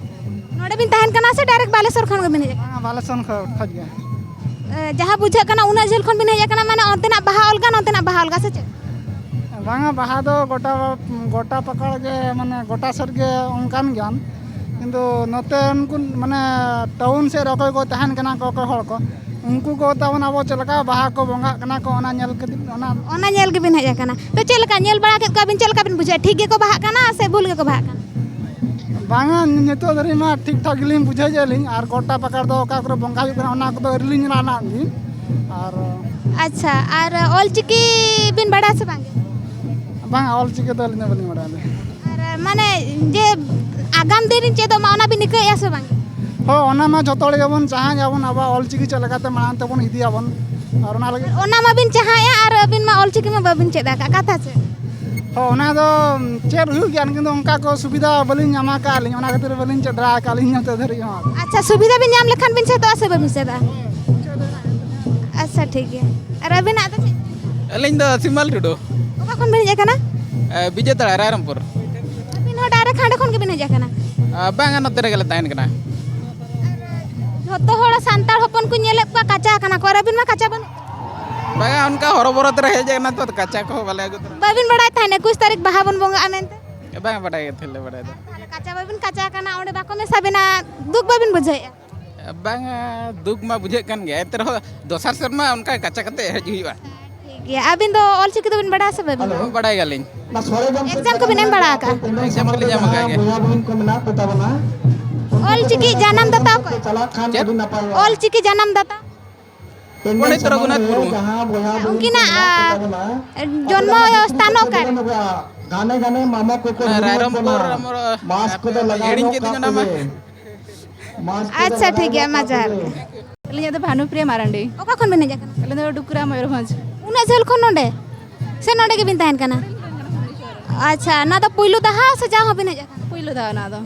ᱱᱚᱰᱮ ᱵᱤᱱ ᱛᱟᱦᱮᱱ ᱠᱟᱱᱟ ᱥᱮ direct ᱵᱟᱞᱮᱥᱚᱨ ᱠᱷᱚᱱ ᱜᱮᱵᱤᱱ ᱦᱮᱡ ᱟᱠᱟᱱᱟ? ᱵᱟᱝᱟ, ᱵᱟᱞᱮᱥᱚᱨ ᱠᱷᱚᱱ, ᱠᱷᱚᱱ ᱜᱮ᱾ ᱮ, ᱡᱟᱦᱟᱸ ᱵᱩᱡᱷᱟᱹᱜ ᱠᱟᱱᱟ, ᱩᱱᱟᱹᱜ ᱡᱷᱟᱹᱞ ᱠᱷᱚᱱ ᱵᱤᱱ ᱦᱮᱡ ᱟᱠᱟᱱᱟ, ᱢᱟᱱᱮ ᱚᱱᱛᱮᱱᱟᱜ ᱵᱟᱦᱟ ᱚᱞᱜᱟ, ᱱᱚᱛᱮᱱᱟᱜ ᱵᱟᱦᱟ ᱚᱞᱜᱟ, ᱥᱮ ᱪᱮᱫ? ᱵᱟᱝᱟ, ᱵᱟᱦᱟ ᱫᱚ ᱜᱚᱴᱟ, ᱜᱚᱴᱟ ᱯᱟᱠᱟᱲ ᱜᱮ, ᱢᱟᱱᱮ ᱜᱚᱴᱟ ᱥᱮᱫ ᱜᱮ ᱚᱱᱠᱟᱱ ᱜᱮᱭᱟ᱾ ᱠᱤᱱᱛᱩ ᱱᱚᱛᱮ ᱩᱱᱠᱩ, ᱢᱟᱱᱮ ᱴᱟᱣᱩᱱ ᱥᱮᱫ ᱨᱮ ᱚᱠᱚᱭ ᱠᱚ ᱛᱟᱦᱮᱱ ᱠᱟᱱᱟ ᱠᱚ, ᱚᱠᱚᱭ ᱦᱚᱲ ᱠᱚ, ᱩᱱᱠᱩ ᱠᱚ ᱛᱟᱵᱚᱱ ᱟᱵᱚ ᱪᱮᱫ ᱞᱮᱠᱟ ᱵᱟᱦᱟ ᱠᱚ ᱵᱚᱸᱜᱟᱜ ᱠᱟᱱᱟ ᱠᱚ, ᱚᱱᱟ ᱧᱮᱞ ᱠᱟᱛᱮ, ᱚᱱᱟ ᱚᱱᱟ ᱧᱮᱞ ᱜᱮᱵᱤᱱ ᱦᱮᱡ ᱟᱠᱟᱱᱟ᱾ ᱛᱚ ᱪᱮᱫ ᱞᱮᱠᱟ ᱧᱮᱞ ᱵᱟᱲᱟ ᱠᱮᱫ ᱠᱚᱣᱟ ᱵᱤᱱ, ᱪᱮᱫ ᱞᱮᱠᱟ ᱵᱤᱱ ᱵᱩᱡᱷᱟᱹᱣᱟ? ᱴᱷᱤᱠ ᱜᱮᱠᱚ ᱵᱟᱦᱟᱜ ᱠᱟᱱᱟ ᱥᱮ ᱵᱷᱩᱞ ᱜᱮᱠᱚ ᱵᱟᱦᱟᱜ ᱠᱟᱱᱟ? ᱵᱟᱝᱟ, ᱱᱤᱛᱚᱜ ᱫᱷᱟᱹᱨᱤᱡ ᱢᱟ ᱴᱷᱤᱠ ᱴᱷᱟᱠ ᱜᱮᱞᱤᱧ ᱵᱩᱡᱷᱟᱹᱣᱮᱫᱼᱟ ᱞᱤᱧ, ᱟᱨ ᱜᱚᱴᱟ ᱯᱟᱠᱟᱲ ᱫᱚ ᱚᱠᱟ ᱠᱚᱨᱮ ᱵᱚᱸᱜᱟ ᱦᱩᱭᱩᱜ ᱠᱟᱱᱟ, ᱚᱱᱟ ᱠᱚᱫᱚ ᱟᱹᱣᱨᱤ ᱞᱤᱧ ᱧᱮᱞᱟ ᱱᱟᱜ ᱜᱮ᱾ ᱟᱨ ᱟᱪᱪᱷᱟ, ᱟᱨ ᱚᱞᱪᱤᱠᱤ ᱵᱤᱱ ᱵᱟᱲᱟᱭᱟ ᱥᱮ ᱵᱟᱝ? ᱵᱟᱝᱟ, ᱚᱞᱪᱤᱠᱤ ᱫᱚ ᱟᱹᱞᱤᱧ ᱫᱚ ᱵᱟᱹᱞᱤᱧ ᱵᱟᱲᱟᱭᱟ᱾ ᱟᱨ ᱢᱟᱱᱮ ᱡᱮ ᱟᱜᱟᱢ ᱫᱤᱱ ᱨᱤᱧ ᱪᱮᱫᱚᱜ ᱢᱟ, ᱚᱱᱟ ᱵᱤᱱ ᱨᱤᱠᱟᱹᱭᱮᱫᱼᱟ ᱥᱮ ᱵᱟᱝ? ᱦᱳᱭ, ᱚᱱᱟ ᱢᱟ ᱡᱷᱚᱛᱚ ᱦᱚᱲ ᱜᱮᱵᱚᱱ ᱪᱟᱦᱟᱜ ᱟᱵᱚᱱ, ᱟᱵᱚᱣᱟᱜ ᱚᱞᱪᱤᱠᱤ ᱪᱮᱫ ᱞᱮᱠᱟᱛᱮ ᱢᱟᱲᱟᱝ ᱛᱮᱵᱚᱱ ᱤᱫᱤᱭᱟᱵᱚᱱ, ᱟᱨ ᱚᱱᱟ ᱞᱟᱹᱜᱤᱫ ᱚᱱᱟ ᱢᱟᱵᱤᱱ ᱪᱟᱦᱟᱜᱼᱟ, ᱟᱨ ᱟᱹᱵᱤᱱ ᱢᱟ ᱚᱞᱪᱤᱠᱤ ᱢᱟ ᱵᱟᱵᱤᱱ ᱪᱮᱫ ᱟᱠᱟᱫ, ᱠᱟᱛᱷᱟ ᱪᱮᱫ? ᱦᱚᱸ, ᱚᱱᱟ ᱫᱚ ᱪᱮᱫ ᱦᱩᱭᱩᱜ ᱜᱮᱭᱟ, ᱠᱤᱱᱛᱩ ᱚᱱᱠᱟ ᱠᱚ ᱥᱩᱵᱤᱫᱷᱟ ᱵᱟᱹᱞᱤᱧ ᱧᱟᱢ ᱟᱠᱟᱫ ᱟᱹᱞᱤᱧ, ᱚᱱᱟ ᱠᱷᱟᱹᱛᱤᱨ ᱵᱟᱹᱞᱤᱧ ᱪᱮᱫ ᱫᱟᱲᱮ ᱟᱠᱟᱫ ᱟᱹᱞᱤᱧ ᱱᱤᱛᱚᱜ ᱫᱷᱟᱹᱨᱤᱡ ᱦᱚᱸ᱾ ᱟᱪᱪᱷᱟ, ᱥᱩᱵᱤᱫᱷᱟ ᱵᱤᱱ ᱧᱟᱢ ᱞᱮᱠᱷᱟᱱ ᱵᱤᱱ ᱪᱮᱫᱚᱜᱼᱟ ᱥᱮ ᱵᱟᱹᱵᱤᱱ ᱪᱮᱫᱚᱜᱼᱟ? ᱟᱪᱪᱷᱟ, ᱴᱷᱤᱠ ᱜᱮᱭᱟ᱾ ᱟᱨ ᱟᱹᱵᱤᱱᱟᱜ ᱫᱚ ᱪᱮᱫ? ᱟᱹᱞᱤᱧ ᱫᱚ ᱥᱤᱢᱟᱞ ᱴᱩᱰᱩ᱾ ᱚᱠᱟ ᱠᱷᱚᱱ ᱵᱤᱱ ᱦᱮᱡ ᱟᱠᱟᱱᱟ? ᱮ, ᱵᱤᱡᱮᱛᱟᱲᱟ, ᱨᱟᱭᱨᱚᱝᱯᱩᱨ᱾ ᱟᱹᱵᱤᱱ ᱦᱚᱸ direct ᱦᱟᱸᱰᱮ ᱠᱷᱚᱱ ᱜᱮᱵᱤᱱ ᱦᱮᱡ ᱟᱠᱟᱱᱟ? ᱟ, ᱵᱟᱝᱟ, ᱱᱚᱛᱮ ᱨᱮᱜᱮ ᱞᱮ ᱛᱟᱦᱮᱱ ᱠᱟᱱᱟ᱾ ᱡᱷᱚᱛᱚ ᱦᱚᱲ ᱥᱟᱱᱛᱟᱲ ᱦᱚᱯᱚᱱ ᱠᱚ ᱧᱮᱞᱮᱫ ᱠᱚᱣᱟ ᱠᱟᱪᱟ ᱟᱠᱟᱱᱟ ᱠᱚ, ᱟᱨ ᱟᱹᱵᱤᱱ ᱢᱟ ᱠᱟᱪᱟ ᱵᱟᱹᱱᱩᱜ᱾ ᱵᱟᱝᱟ, ᱚᱱᱠᱟ ᱦᱚᱨᱚᱵᱚᱨᱚ ᱛᱮᱞᱮ ᱦᱮᱡ ᱟᱠᱟᱱᱟ ᱛᱚ, ᱠᱟᱪᱟ ᱠᱚᱦᱚᱸ ᱵᱟᱞᱮ ᱟᱹᱜᱩ ᱛᱚᱨᱟ᱾ ᱵᱟᱹᱵᱤᱱ ᱵᱟᱲᱟᱭ ᱛᱟᱦᱮᱱ ᱮᱠᱩᱥ ᱛᱟᱹᱨᱤᱠᱷ ᱵᱟᱦᱟ ᱵᱚᱱ ᱵᱚᱸᱜᱟᱜᱼᱟ ᱢᱮᱱᱛᱮ? ᱵᱟᱝ ᱵᱟᱰᱟᱭ ᱜᱮ ᱛᱟᱦᱮᱸ ᱞᱮ ᱵᱟᱰᱟᱭ ᱫᱚ᱾ ᱛᱟᱦᱚᱞᱮ ᱠᱟᱪᱟ ᱵᱟᱹᱵᱤᱱ ᱠᱟᱪᱟ ᱟᱠᱟᱱᱟ, ᱚᱸᱰᱮ ᱵᱟᱠᱚ ᱢᱮᱥᱟ ᱵᱤᱱᱟ, ᱫᱩᱠ ᱵᱟᱹᱵᱤᱱ ᱵᱩᱡᱷᱟᱹᱣᱮᱫᱼᱟ? ᱵᱟᱝᱟ, ᱫᱩᱠ ᱢᱟ ᱵᱩᱡᱷᱟᱹᱜ ᱠᱟᱱ ᱜᱮᱭᱟ, ᱮᱱᱛᱮ ᱨᱮᱦᱚᱸ ᱫᱚᱥᱟᱨ ᱥᱮᱨᱢᱟ ᱚᱱᱠᱟ ᱠᱟᱪᱟ ᱠᱟᱛᱮ ᱦᱮᱡ ᱦᱩᱭᱩᱜᱼᱟ᱾ ᱴᱷᱤᱠ ᱜᱮᱭᱟ, ᱟᱹᱵᱤᱱ ᱫᱚ ᱚᱞᱪᱤᱠᱤ ᱫᱚᱵᱤᱱ ᱵᱟᱲᱟᱭᱟ ᱥᱮ ᱵᱟᱹᱵᱤᱱ? ᱦᱮᱞᱳ᱾ ᱵᱟᱲᱟᱭ ᱜᱮᱭᱟᱞᱤᱧ᱾ ᱚᱱᱟ ᱥᱚᱨᱮ ᱡᱚᱢ exam ᱠᱚᱵᱤᱱ ᱮᱢ ᱵᱟᱲᱟ ᱟᱠᱟᱜᱼᱟ? Exam ᱠᱚᱞᱤᱧ ᱮᱢ ᱟᱠᱟᱫ ᱜᱮᱭᱟ᱾ ᱵᱚᱭᱦᱟ ᱵᱩᱦᱤᱱ ᱠᱚ ᱢᱮᱱᱟᱜ ᱠᱚ ᱛᱟᱵᱚᱱᱟ᱾ ᱚᱞᱪᱤᱠᱤ ᱡᱟᱱᱟᱢ ᱫᱟᱛᱟ ᱚᱠᱚᱭ? ᱪᱟᱞᱟᱜ ᱠᱷᱟᱱ ᱪᱮᱫ? ᱟᱹᱰᱤ ᱱᱟᱯᱟᱭᱚᱜᱼᱟ᱾ ᱚᱞᱪᱤᱠᱤ ᱡᱟᱱᱟᱢ ᱫᱟᱛᱟ? ᱯᱚᱱᱰᱤᱛ ᱨᱚᱜᱷᱩᱱᱟᱛᱷ ᱢᱩᱨᱢᱩ᱾ ᱡᱟᱦᱟᱸ ᱵᱚᱭᱦᱟ ᱵᱩᱦᱤᱱ ᱩᱱᱠᱤᱱᱟᱜ, ᱠᱚ ᱢᱮᱱᱟᱜ ᱠᱚ ᱛᱟᱵᱚᱱᱟ, ᱟ, ᱡᱚᱱᱢᱚ ᱟᱵᱚ ᱫᱚ ᱥᱛᱷᱟᱱ ᱚᱠᱟᱨᱮ? ᱜᱷᱟᱱᱮ ᱜᱷᱟᱱᱮ ᱢᱟᱢᱟ ᱠᱚᱠᱚ ᱚᱱᱟ ᱦᱤᱡᱩᱜ ᱨᱟᱭᱨᱚᱝᱯᱩᱨ ᱠᱟᱱᱟ᱾ ᱟᱢᱚᱨ, ᱢᱟᱥᱠ ᱦᱟᱯᱮ, ᱠᱚᱫᱚ ᱞᱟᱜᱟᱣ ᱦᱤᱲᱤᱧ ᱧᱚᱜ ᱠᱮᱫ ᱠᱟᱜ ᱫᱩᱧ ᱚᱱᱟ ᱢᱟ᱾ ᱯᱮᱜᱮ᱾ ᱢᱟᱥᱠ ᱠᱚᱫᱚ ᱟᱪᱪᱷᱟ, ᱞᱟᱜᱟᱣ ᱴᱷᱤᱠ ᱜᱮᱭᱟ, ᱧᱚᱜ ᱢᱟ ᱠᱟᱜ ᱡᱚᱦᱟᱨ ᱯᱮᱜᱮ᱾ ᱜᱮ᱾ ᱟᱹᱞᱤᱧᱟᱜ ᱫᱚ ᱵᱷᱟᱱᱩᱯᱨᱤᱭᱟ ᱢᱟᱨᱟᱱᱰᱤ᱾ ᱚᱠᱟ ᱠᱷᱚᱱ ᱵᱤᱱ ᱦᱮᱡ ᱟᱠᱟᱱᱟ? ᱟᱹᱞᱤᱧ ᱫᱚ ᱰᱩᱠᱨᱟ, ᱢᱚᱭᱩᱨᱵᱷᱚᱸᱡᱽ᱾ ᱩᱱᱟᱹᱜ ᱡᱷᱟᱹᱞ ᱠᱷᱚᱱ ᱱᱚᱰᱮ? ᱥᱮ ᱱᱚᱰᱮ ᱜᱮᱵᱤᱱ ᱛᱟᱦᱮᱱ ᱠᱟᱱᱟ? ᱟᱪᱪᱷᱟ, ᱱᱚᱣᱟ ᱫᱚ ᱯᱩᱭᱞᱩ ᱫᱷᱟᱣ ᱥᱮ ᱡᱟᱣ ᱦᱚᱸᱵᱤᱱ ᱦᱮᱡ ᱟᱠᱟᱱᱟ? ᱯᱩᱭᱞᱩ ᱫᱷᱟᱣ ᱱᱚᱣᱟ ᱫᱚ᱾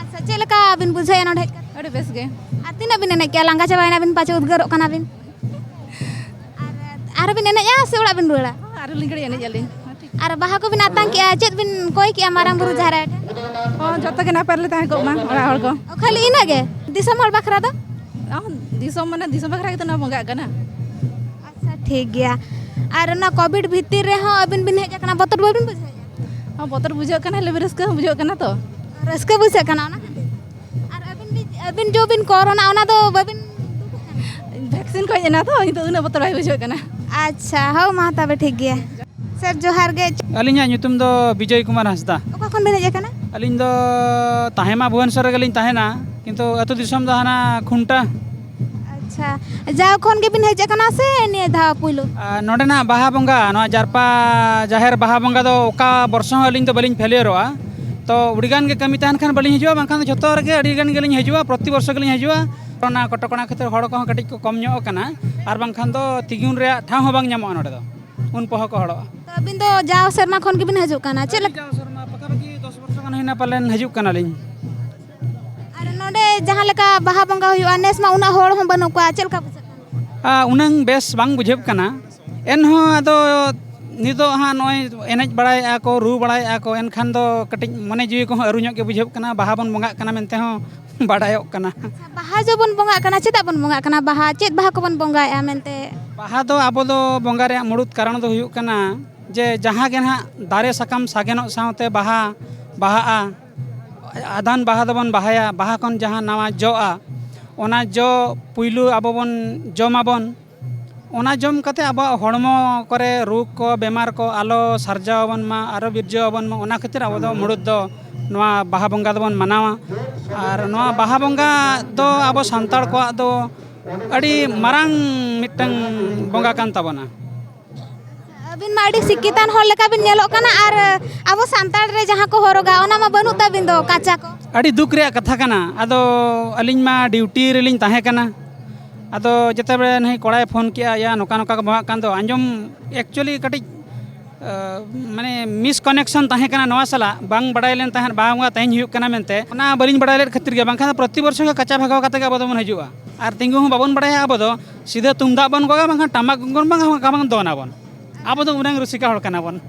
ᱟᱪᱪᱷᱟ, ᱪᱮᱫ ᱞᱮᱠᱟ ᱵᱤᱱ ᱵᱩᱡᱷᱟᱹᱣᱮᱫᱼᱟ ᱱᱚᱰᱮ ᱦᱮᱡ ᱠᱟᱛᱮ? ᱟᱹᱰᱤ ᱵᱮᱥ ᱜᱮ᱾ ᱟᱨ ᱛᱤᱱᱟᱹᱜ ᱵᱤᱱ ᱮᱱᱮᱡ ᱠᱮᱜᱼᱟ? ᱞᱟᱸᱜᱟ ᱪᱟᱵᱟᱭᱮᱱᱟ ᱵᱤᱱ, ᱯᱟᱪᱮ ᱩᱫᱽᱜᱟᱹᱨᱚᱜ ᱠᱟᱱᱟ ᱵᱤᱱ? ᱟᱨ ᱟᱨᱦᱚᱸ ᱵᱤᱱ ᱮᱱᱮᱡᱼᱟ ᱥᱮ ᱚᱲᱟᱜ ᱵᱤᱱ ᱨᱩᱣᱟᱹᱲᱟ? ᱟᱨᱦᱚᱸ ᱞᱤᱧ ᱜᱷᱟᱹᱲᱤᱡ ᱮᱱᱮᱡ ᱟᱹᱞᱤᱧ᱾ ᱟᱨ ᱵᱟᱦᱟ ᱠᱚᱵᱤᱱ ᱟᱛᱟᱝ ᱠᱮᱜᱼᱟ, ᱪᱮᱫ ᱵᱤᱱ ᱠᱚᱭ ᱠᱮᱜᱼᱟ ᱢᱟᱨᱟᱝ ᱵᱩᱨᱩ ᱡᱟᱦᱮᱨ ᱟᱭᱳ ᱴᱷᱮᱱ? ᱦᱚᱸ, ᱡᱚᱛᱚ ᱜᱮ ᱱᱟᱯᱟᱭ ᱨᱮᱞᱮ ᱛᱟᱦᱮᱸ ᱠᱚᱜ ᱢᱟ ᱚᱲᱟᱜ ᱦᱚᱲ ᱠᱚ᱾ ᱚ, ᱠᱷᱟᱹᱞᱤ ᱤᱱᱟᱹᱜ ᱜᱮ? ᱫᱤᱥᱚᱢ ᱦᱚᱲ ᱵᱟᱠᱷᱨᱟ ᱫᱚ? ᱚ, ᱫᱤᱥᱚᱢ ᱢᱟᱱᱮ ᱫᱤᱥᱚᱢ ᱵᱟᱠᱷᱨᱟ ᱜᱮᱛᱚ ᱱᱚᱣᱟ ᱵᱚᱸᱜᱟᱜ ᱠᱟᱱᱟ᱾ ᱟᱪᱪᱷᱟ, ᱴᱷᱤᱠ ᱜᱮᱭᱟ᱾ ᱟᱨ ᱚᱱᱟ ᱠᱳᱵᱷᱤᱰ ᱵᱷᱤᱛᱤᱨ ᱨᱮᱦᱚᱸ ᱟᱹᱵᱤᱱ ᱵᱤᱱ ᱦᱮᱡ ᱟᱠᱟᱱᱟ, ᱵᱚᱛᱚᱨ ᱵᱟᱹᱵᱤᱱ ᱵᱩᱡᱷᱟᱹᱣᱮᱫᱼᱟ? ᱦᱚᱸ, ᱵᱚᱛᱚᱨ ᱵᱩᱡᱷᱟᱹᱜ ᱠᱟᱱᱟ, ᱦᱤᱞᱟᱹᱵᱤ ᱨᱟᱹᱥᱠᱟᱹ ᱦᱚᱸ ᱵᱩᱡᱷᱟᱹᱜ ᱠᱟᱱᱟ ᱛᱚ᱾ ᱨᱟᱹᱥᱠᱟᱹ ᱵᱩᱡᱷᱟᱹᱜ ᱠᱟᱱᱟ ᱚᱱᱟ ᱠᱷᱟᱹᱛᱤᱨ? ᱟᱨ ᱟᱹᱵᱤᱱ ᱵᱤᱱ, ᱟᱹᱵᱤᱱ ᱡᱚ ᱵᱤᱱ ᱠᱚᱨᱚᱱᱟ, ᱚᱱᱟ ᱫᱚ ᱵᱟᱹᱵᱤᱱ ᱫᱩᱠᱩᱜ ᱠᱟᱱᱟ? ᱵᱷᱮᱠᱥᱤᱱ ᱠᱚ ᱦᱮᱡ ᱮᱱᱟ ᱛᱚ, ᱱᱤᱛᱚᱜ ᱩᱱᱟᱹᱜ ᱵᱚᱛᱚᱨ ᱵᱟᱭ ᱵᱩᱡᱷᱟᱹᱜ ᱠᱟᱱᱟ᱾ ᱟᱪᱪᱷᱟ, ᱦᱳ, ᱢᱟ ᱛᱚᱵᱮ ᱴᱷᱤᱠ ᱜᱮᱭᱟ᱾ ᱥᱮᱨ, ᱡᱚᱦᱟᱨ ᱜᱮ᱾ ᱟᱹᱞᱤᱧᱟᱜ ᱧᱩᱛᱩᱢ ᱫᱚ ᱵᱤᱡᱚᱭ ᱠᱩᱢᱟᱨ ᱦᱟᱸᱥᱫᱟ᱾ ᱚᱠᱟ ᱠᱷᱚᱱ ᱵᱤᱱ ᱦᱮᱡ ᱟᱠᱟᱱᱟ? ᱟᱹᱞᱤᱧ ᱫᱚ ᱛᱟᱦᱮᱸ ᱢᱟ ᱵᱷᱩᱵᱚᱱᱮᱥᱚᱨ ᱨᱮᱜᱮᱞᱤᱧ ᱛᱟᱦᱮᱱᱟ, ᱠᱤᱱᱛᱩ ᱟᱹᱛᱩ ᱫᱤᱥᱚᱢ ᱫᱚ ᱦᱟᱱᱟ ᱠᱷᱩᱱᱴᱟ᱾ ᱟᱪᱪᱷᱟ, ᱡᱟᱣ ᱠᱷᱚᱱ ᱜᱮᱵᱤᱱ ᱦᱮᱡ ᱟᱠᱟᱱᱟ ᱥᱮ ᱱᱤᱭᱟᱹ ᱫᱷᱟᱣ ᱯᱩᱭᱞᱩ? ᱟᱨ ᱱᱚᱰᱮᱱᱟᱜ ᱵᱟᱦᱟ ᱵᱚᱸᱜᱟ, ᱱᱚᱣᱟ ᱡᱟᱨᱯᱟ ᱡᱟᱦᱮᱨ ᱵᱟᱦᱟ ᱵᱚᱸᱜᱟ ᱫᱚ ᱚᱠᱟ ᱵᱚᱨᱥᱚ ᱦᱚᱸ ᱟᱹᱞᱤᱧ ᱫᱚ ᱵᱟᱹᱞᱤᱧ ᱯᱷᱮᱞᱤᱭᱟᱨᱚᱜᱼᱟ᱾ ᱛᱚ ᱟᱹᱰᱤᱜᱟᱱ ᱜᱮ ᱠᱟᱹᱢᱤ ᱛᱟᱦᱮᱱ ᱠᱷᱟᱱ ᱵᱟᱹᱞᱤᱧ ᱦᱤᱡᱩᱜᱼᱟ, ᱵᱟᱝᱠᱷᱟᱱ ᱫᱚ ᱡᱷᱚᱛᱚ ᱨᱮᱜᱮ ᱟᱹᱰᱤᱜᱟᱱ ᱜᱮᱞᱤᱧ ᱦᱤᱡᱩᱜᱼᱟ, ᱯᱨᱚᱛᱤ ᱵᱚᱨᱥᱚ ᱜᱮᱞᱤᱧ ᱦᱤᱡᱩᱜᱼᱟ᱾ ᱚᱱᱟ ᱠᱚᱴᱚᱠᱚᱱᱟ ᱠᱷᱟᱹᱛᱤᱨ ᱦᱚᱲ ᱠᱚᱦᱚᱸ ᱠᱟᱹᱴᱤᱡ ᱠᱚ ᱠᱚᱢ ᱧᱚᱜ ᱟᱠᱟᱱᱟ, ᱟᱨ ᱵᱟᱝᱠᱷᱟᱱ ᱫᱚ ᱛᱤᱸᱜᱩᱱ ᱨᱮᱭᱟᱜ ᱴᱷᱟᱶ ᱦᱚᱸ ᱵᱟᱝ ᱧᱟᱢᱚᱜᱼᱟ ᱱᱚᱰᱮ ᱫᱚ᱾ ᱩᱱ ᱯᱚᱦᱚ ᱠᱚ ᱦᱚᱲᱚᱜᱼᱟ᱾ ᱛᱚ ᱟᱹᱵᱤᱱ ᱫᱚ ᱡᱟᱣ ᱥᱮᱨᱢᱟ ᱠᱷᱚᱱ ᱜᱮᱵᱤᱱ ᱦᱤᱡᱩᱜ ᱠᱟᱱᱟ, ᱪᱮᱫ ᱞᱮᱠᱟ? ᱡᱟᱣ ᱥᱮᱨᱢᱟ ᱯᱟᱠᱟᱯᱟᱠᱤ ᱫᱚᱥ ᱵᱚᱪᱷᱚᱨ ᱜᱟᱱ ᱦᱩᱭᱱᱟ ᱯᱟᱞᱮᱱ ᱦᱤᱡᱩᱜ ᱠᱟᱱᱟᱞᱤᱧ᱾ ᱟᱨ ᱱᱚᱰᱮ ᱡᱟᱦᱟᱸ ᱞᱮᱠᱟ ᱵᱟᱦᱟ ᱵᱚᱸᱜᱟ ᱦᱩᱭᱩᱜᱼᱟ, ᱱᱮᱥ ᱢᱟ ᱩᱱᱟᱹᱜ ᱦᱚᱲ ᱦᱚᱸ ᱵᱟᱹᱱᱩᱜ ᱠᱚᱣᱟ, ᱪᱮᱫ ᱞᱮᱠᱟ ᱵᱩᱡᱷᱟᱹᱜ ᱠᱟᱱᱟ? ᱟᱨ ᱩᱱᱟᱹᱝ ᱵᱮᱥ ᱵᱟᱝ ᱵᱩᱡᱷᱟᱹᱜ ᱠᱟᱱᱟ, ᱮᱱᱦᱚᱸ ᱟᱫᱚ ᱱᱤᱛᱚᱜ ᱦᱟᱸᱜ ᱱᱚᱜᱼᱚᱭ ᱮᱱᱮᱡ ᱵᱟᱲᱟᱭᱮᱫᱼᱟ ᱠᱚ, ᱨᱩ ᱵᱟᱲᱟᱭᱮᱫᱼᱟ ᱠᱚ, ᱮᱱᱠᱷᱟᱱ ᱫᱚ ᱠᱟᱹᱴᱤᱡ ᱢᱚᱱᱮ ᱡᱤᱣᱤ ᱠᱚᱦᱚᱸ ᱟᱹᱨᱩ ᱧᱚᱜ ᱜᱮ ᱵᱩᱡᱷᱟᱹᱜ ᱠᱟᱱᱟ, ᱵᱟᱦᱟ ᱵᱚᱱ ᱵᱚᱸᱜᱟᱜ ᱠᱟᱱᱟ ᱢᱮᱱᱛᱮ ᱦᱚᱸ ᱵᱟᱰᱟᱭᱚᱜ ᱠᱟᱱᱟ᱾ ᱟᱪᱪᱷᱟ, ᱵᱟᱦᱟ ᱡᱚᱵᱚᱱ ᱵᱚᱸᱜᱟᱜ ᱠᱟᱱᱟ, ᱪᱮᱫᱟᱜ ᱵᱚᱱ ᱵᱚᱸᱜᱟᱜ ᱠᱟᱱᱟ ᱵᱟᱦᱟ? ᱪᱮᱫ ᱵᱟᱦᱟ ᱠᱚᱵᱚᱱ ᱵᱚᱸᱜᱟᱭᱮᱫᱼᱟ ᱢᱮᱱᱛᱮ? ᱵᱟᱦᱟ ᱫᱚ ᱟᱵᱚ ᱫᱚ ᱵᱚᱸᱜᱟ ᱨᱮᱭᱟᱜ ᱢᱩᱲᱩᱫ ᱠᱟᱨᱚᱱ ᱫᱚ ᱦᱩᱭᱩᱜ ᱠᱟᱱᱟ ᱡᱮ ᱡᱟᱦᱟᱸ ᱜᱮ ᱱᱟᱦᱟᱜ ᱫᱟᱨᱮ ᱥᱟᱠᱟᱢ ᱥᱟᱜᱮᱱᱚᱜ ᱥᱟᱶᱛᱮ ᱵᱟᱦᱟ ᱵᱟᱦᱟᱜᱼᱟ, ᱟᱫᱷᱟᱱ ᱵᱟᱦᱟ ᱫᱚᱵᱚᱱ ᱵᱟᱦᱟᱭᱟ, ᱵᱟᱦᱟ ᱠᱷᱚᱱ ᱡᱟᱦᱟᱸ ᱱᱟᱣᱟ ᱡᱚᱜᱼᱟ, ᱚᱱᱟ ᱡᱚ ᱯᱩᱭᱞᱩ ᱟᱵᱚ ᱵᱚᱱ ᱡᱚᱢᱟᱵᱚᱱ᱾ ᱚᱱᱟ ᱡᱚᱢ ᱠᱟᱛᱮ ᱟᱵᱚᱣᱟᱜ ᱦᱚᱲᱢᱚ ᱠᱚᱨᱮ ᱨᱳᱜᱽ ᱠᱚ, ᱵᱮᱢᱟᱨ ᱠᱚ ᱟᱞᱚ ᱥᱟᱨᱡᱟᱣ ᱟᱵᱚᱱ ᱢᱟ, ᱟᱨᱚ ᱵᱤᱨᱡᱟᱹᱣ ᱟᱵᱚᱱ ᱢᱟ, ᱚᱱᱟ ᱠᱷᱟᱹᱛᱤᱨ ᱟᱵᱚ ᱫᱚ ᱢᱩᱲᱩᱫ ᱫᱚ ᱱᱚᱣᱟ ᱵᱟᱦᱟ ᱵᱚᱸᱜᱟ ᱫᱚᱵᱚᱱ ᱢᱟᱱᱟᱣᱟ᱾ ᱟᱨ ᱱᱚᱣᱟ ᱵᱟᱦᱟ ᱵᱚᱸᱜᱟ ᱫᱚ ᱟᱵᱚ ᱥᱟᱱᱛᱟᱲ ᱠᱚᱣᱟᱜ ᱫᱚ ᱟᱹᱰᱤ ᱢᱟᱨᱟᱝ ᱢᱤᱫᱴᱟᱝ ᱵᱚᱸᱜᱟ ᱠᱟᱱ ᱛᱟᱵᱚᱱᱟ᱾ ᱟᱹᱵᱤᱱ ᱢᱟ ᱟᱹᱰᱤ ᱥᱤᱠᱠᱷᱤᱛᱟᱱ ᱦᱚᱲ ᱞᱮᱠᱟ ᱵᱤᱱ ᱧᱮᱞᱚᱜ ᱠᱟᱱᱟ, ᱟᱨ ᱟᱵᱚ ᱥᱟᱱᱛᱟᱲ ᱨᱮ ᱡᱟᱦᱟᱸ ᱠᱚ ᱦᱚᱨᱚᱜᱟ, ᱚᱱᱟ ᱢᱟ ᱵᱟᱹᱱᱩᱜ ᱛᱟᱵᱤᱱ ᱫᱚ, ᱠᱟᱪᱟ ᱠᱚ᱾ ᱟᱹᱰᱤ ᱫᱩᱠ ᱨᱮᱭᱟᱜ ᱠᱟᱛᱷᱟ ᱠᱟᱱᱟ᱾ ᱟᱫᱚ ᱟᱹᱞᱤᱧ ᱢᱟ ᱰᱤᱭᱩᱴᱤ ᱨᱮᱞᱤᱧ ᱛᱟᱦᱮᱸ ᱠᱟᱱᱟ᱾ ᱟᱫᱚ ᱡᱮᱛᱮ ᱵᱮᱲᱮ ᱱᱟᱹᱭ ᱠᱚᱲᱟᱭ ᱯᱷᱳᱱ ᱠᱮᱜᱼᱟ, "ᱭᱟ, ᱱᱚᱝᱠᱟ ᱱᱚᱝᱠᱟ ᱠᱚ ᱵᱚᱸᱜᱟᱜ ᱠᱟᱱ ᱫᱚ", ᱟᱸᱡᱚᱢ ᱮᱠᱪᱩᱭᱮᱞᱤ ᱠᱟᱹᱴᱤᱡ, ᱟᱸ, ᱢᱟᱱᱮ ᱢᱤᱥᱠᱟᱱᱮᱠᱥᱚᱱ ᱛᱟᱦᱮᱸ ᱠᱟᱱᱟ ᱱᱚᱣᱟ ᱥᱟᱞᱟᱜ, ᱵᱟᱝ ᱵᱟᱰᱟᱭ ᱞᱮᱱ ᱛᱟᱦᱮᱸᱫ ᱵᱟᱦᱟ ᱵᱚᱸᱜᱟ ᱛᱮᱦᱮᱧ ᱦᱩᱭᱩᱜ ᱠᱟᱱᱟ ᱢᱮᱱᱛᱮ᱾ ᱚᱱᱟ ᱵᱟᱹᱞᱤᱧ ᱵᱟᱰᱟᱭ ᱞᱮᱫ ᱠᱷᱟᱹᱛᱤᱨ ᱜᱮ, ᱵᱟᱝᱠᱷᱟᱱ ᱫᱚ ᱯᱨᱚᱛᱤ ᱵᱚᱨᱥᱚ ᱜᱮ ᱠᱟᱪᱟ ᱵᱷᱟᱜᱟᱣ ᱠᱟᱛᱮ ᱜᱮ ᱟᱵᱚ ᱫᱚᱵᱚᱱ ᱦᱤᱡᱩᱜᱼᱟ᱾ ᱟᱨ ᱛᱤᱸᱜᱩ ᱦᱚᱸ ᱵᱟᱵᱚᱱ ᱵᱟᱲᱟᱭᱟ ᱟᱵᱚ ᱫᱚ, ᱥᱤᱫᱷᱟᱹ ᱛᱩᱢᱫᱟᱜ ᱵᱚᱱ ᱜᱚᱜᱟ, ᱵᱟᱝᱠᱷᱟᱱ ᱴᱟᱢᱟᱠ ᱜᱚᱜᱟ, ᱵᱟᱝᱠᱷᱟᱱ ᱫᱚᱱ ᱟᱵᱚᱱ᱾ ᱟᱵᱚ ᱫᱚ ᱩᱱᱟᱹᱝ ᱨᱩᱥᱤᱠᱟ ᱦᱚᱲ ᱠᱟᱱᱟ ᱵᱚᱱ᱾